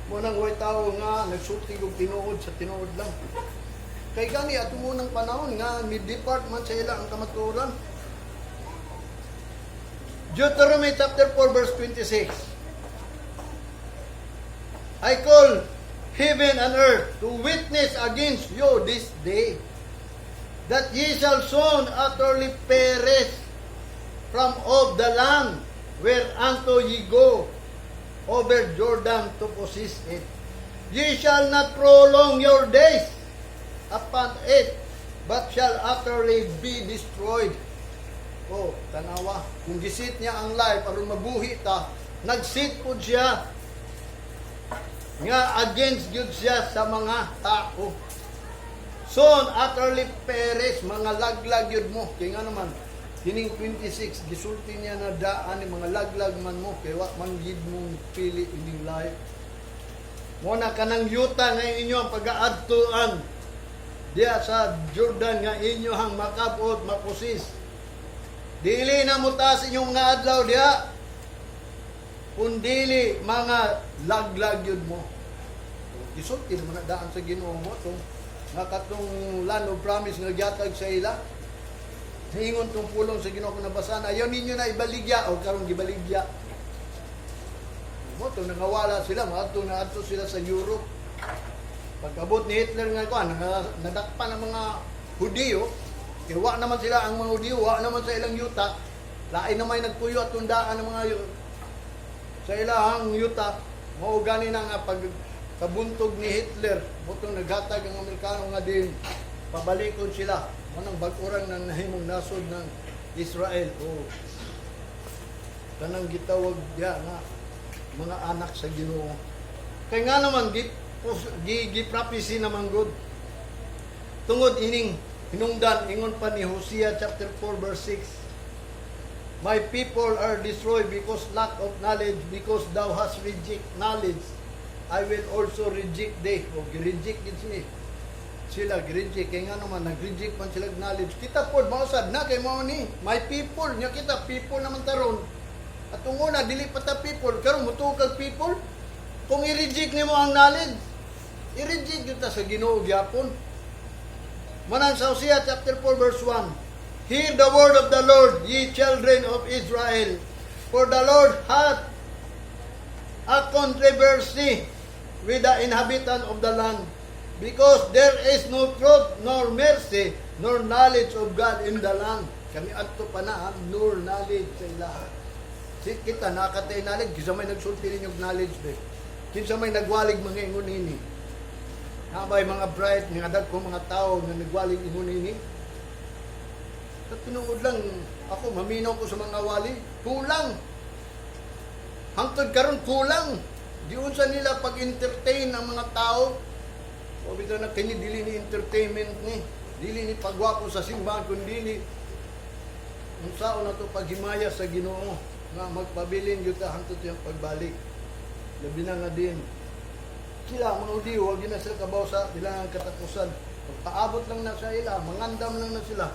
Mo nang way tao nga nagsulti og tinuod sa tinuod lang. Kay gani atong unang panahon nga mi-depart man sa ila ang kamatuoran. Deuteronomy chapter 4 verse 26. "I call heaven and earth to witness against you this day, that ye shall soon utterly perish from off the land whereunto ye go over Jordan to possess it. Ye shall not prolong your days upon it, but shall utterly be destroyed." Oh, tanawa. Kung gisit niya ang life aron mabuhi ta, nagsit po siya nga against gyud siya sa mga tao. Soon utterly perish, mga laglag yun mo. Kaya nga naman, kining 26, gisulti niya na daan ni mga laglag man mo, kay wa man gid mong pili ining life. Mo na kanang yuta nga inyo ang pagaadtuan diya sa Jordan nga inyo ang makabot, mapusis. Dili na mo taas inyong mga adlaw diya, kundili mga laglag yun mo. Gisulti naman na daan sa Ginoo mo tong nga katong land of promise nga gihatag sa ila. Ingon tong pulong sa Ginoo kung nabasan, ayaw ninyo na ibaligya o karon gibaligya. Mo tong nangawala sila, maadto na adto sila sa Europe. Pagkabot ni Hitler nga kuan, nadakpan ang mga Hudiyo, kay wa naman sila ang mga Hudiyo, wa naman sa ilang yuta. Lain na may nagpuyo at tundaan ng mga sa ilahang yuta. Mao gani na nga pag kabuntog ni Hitler, mutong naghatag ang Amerikano nga din pabalikon sila. Manang bag-o rang nang nahimong nasod ng Israel o kanang gitawag diha nga mga anak sa Ginoo. Kay nga naman gi prophecy naman gud. Tungod ining hinungdan, ingon pa ni Hosea chapter 4 verse 6, "My people are destroyed because lack of knowledge, because thou hast reject knowledge. I will also reject thee." O gi-reject gid sila. Sila gi-reject kay nga naman nag-reject man sila og knowledge. Kita pod mausad na kay mao ni my people nya, kita people naman taron. At una dili pa ta people, karon mutuo kag people. Kung i-reject nimo ang knowledge, i-reject gyud ta sa Ginoo gyapon. Manang sa Hosea chapter 4 verse 1. "Hear the word of the Lord, ye children of Israel. For the Lord hath a controversy with the inhabitant of the land, because there is no truth, nor mercy, nor knowledge of God in the land." Kami adto pa na, ha? Nor knowledge sa ilaha. Si kita nakatay knowledge, kinsa may nagsulti ninyo og knowledge be? Kinsa may nagwalig mga ingon ini? Nabay mga bright, mga dagko mga tao nga nagwalig ingon ini? Sa tinuod lang, ako, maminaw ko sa mga wali, kulang. Hangtod karon kulang. Giunsa nila pag-entertain ang mga tao. O bitaw na kini dili ni entertainment ni. Dili ni pagwapo sa simbahan kun dili unsaon na to paghimaya sa Ginoo nga magpabilin gyud ta hangtod siyang pagbalik. Labi na nga din sila mga Hudiyo, wag yun na sila kabaw sa ilang katapusan. Pagpaabot lang na sa ila, mangandam lang na sila.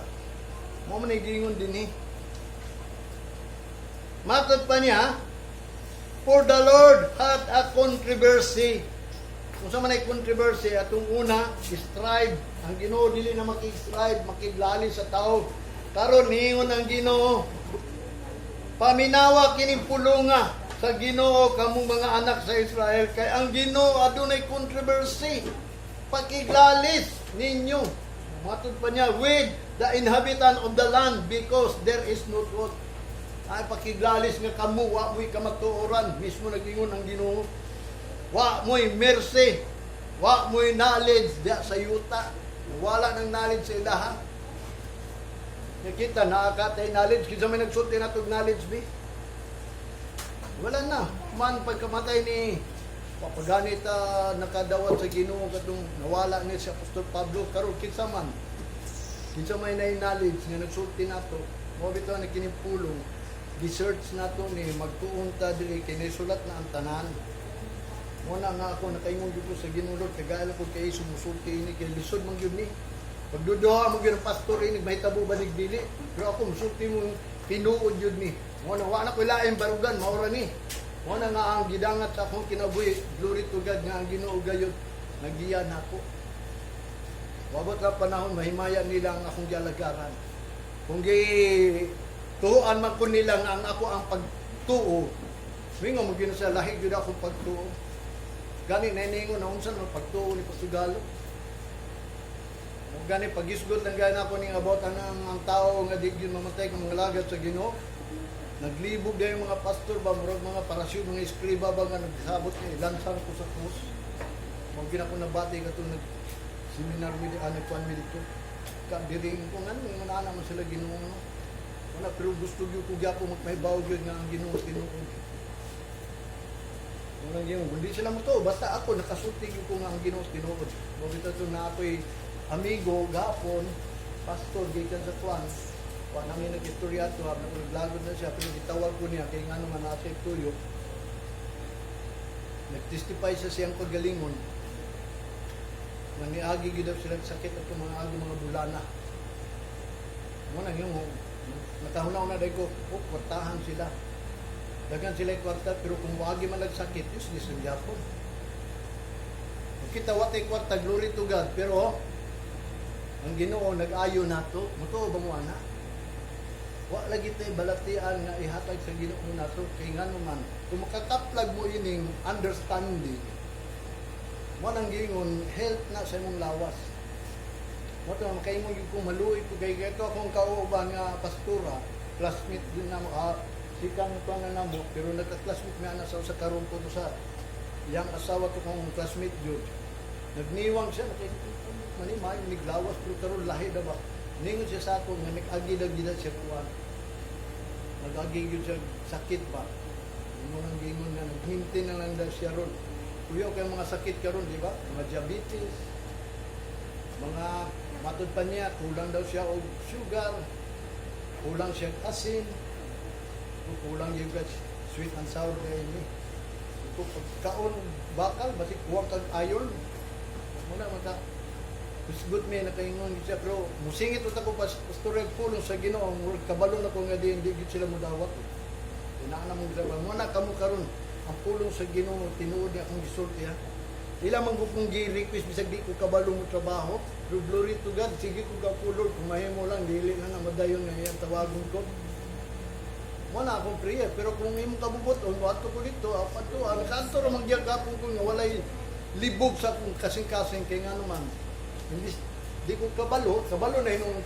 Mo man giingon din eh. Matod pa niya, "For the Lord had a controversy." Kung sa man ay controversy, atong una, strive. Ang Ginoo dili na makig-strive, makiglali sa tao. Karon niingon ang Ginoo, "Paminawa kining pulunga sa Ginoo kamong mga anak sa Israel, kay ang Ginoo adunay controversy, pakiglalis ninyo." Matod pa niya, "with the inhabitant of the land, because there is no truth." Ay pakiglalis nga kamo wa mo'y kamatuoran, mismo nag-ingon ang Ginoo. Wa mo'y mercy, wa mo'y knowledge diya sa yuta. Wala ng knowledge sa ilaha. Nakita, naakatay knowledge. Kinsa may nagsulti na tog knowledge, bi? Wala na. Man, pagkamatay ni papaganit nakadawat sa Ginoo katong nawala ni si Apostol Pablo, karon kinsa man? Kinsa may na knowledge nga nagsulti nato? Mo bitaw ni kining pulong, gi-search nato ni magtuon ta dili kay nisulat na ang tanan. Mo na nga ako nakaingon gyud ko sa Ginoo, "Lord, kagaila ko kay sumusulti ini kay lisod man gyud ni. Pagduduha mo gyud ang pastor ini, mahitabo ba nig dili?" Pero ako musulti mo tinuod gyud ni. Mo na wa na ko lain barugan, maura ni. Mo na nga ang gidangat sa akong kinabuhi, glory to God nga ang Ginoo gayud nagiya nako. Wabot lang panahon mahimaya nila ang akong gialagaran. Kung gi tuoan man ko nila nga ang ako ang pagtuo, mingo mo gyud sa lahi gyud akong pagtuo. Gani naningon na unsa man pagtuo ni Portugalo. Mo gani pagisgot lang gani ako ning about ang tao nga di gyud mamatay kung mga lagad sa Ginoo. Naglibog dayon mga pastor ba, murag mga parasyo, mga eskriba ba nga nagsabot ni lansang ko sa krus. Mo gyud ako nabati katong nag seminar mi di nagkuan mi dito. Kabiring ko nga nga ana man sila Ginoo, no. Wala, pero gusto gyud ko gyapon magpahibaw gyud nga ang Ginoo tinuod. Wala gyud kundi sila mo to, basta ako nakasulti gyud ko nga ang Ginoo tinuod. Mo bitaw to na ako'y amigo gapon, pastor gikan sa kuan. Wa namin nag-istorya to, habang naglagod na siya, pero gitawag ko niya kay ngano man nasa tuyo. Nag-testify sa siyang pagalingon nga niagi gyud daw sila sakit at mga agi mga bulana. Mo na yung nakahunaw na dahil ko, oh, kwartahan sila. Daghan sila yung kwarta, pero kung wagi man nagsakit, useless ang gyapon. Kung kita watay kwarta, glory to God, pero ang Ginoo nag-ayo nato, mutuo ba mo ana? Wa lagi tay balatian nga ihatag sa Ginoo nato kay ngano man kung makakaplag mo ining understanding mo nang giingon health na sa imong lawas. Mo to makaingon gyud ko, maluoy ko kay ito akong kauban nga pastora, classmate din namo, sikang ko na namo, pero nagka-classmate mi ana sa usa karon ko to sa iyang asawa to kong classmate jud. Nagniwang siya, nakay mani maayo niglawas pero karon lahi na ba. Ningon siya sa ako nga nag-agi daw gid siya kuan. Nag-agi gyud siya sakit ba. Ingon ang gingon nga naghinti na lang daw siya ron. Kuyaw kay mga sakit karon, di ba? Mga diabetes, mga matod pa niya, kulang daw siya og sugar, kulang siya og asin, kulang yung sweet and sour kay ni. Ito pagkaon bakal, basig kuwang kag iron. Muna maka Kusgot mi nakaingon gyud siya, pero musingit uta ko pas pastor pulong sa Ginoo, murag kabalo na ko nga di hindi gyud sila modawat. Tinaan na mong sa mo na kamo karon ang pulong sa Ginoo, tinuod niya akong gisulti, ha. Ila man ko kung gi-request bisag di ko kabalo mo trabaho, pero glory to God, sige ko ka Lord, kung mahimo lang dili na na madayon nga iyang tawagon ko. Mo na akong prayer, pero kung imong kabubuton, moadto ko dito, apat to, ang kanto ra magyagapon ko nga walay libog sa akong kasing-kasing kay ngano man. Hindi di ko kabalo, kabalo na inong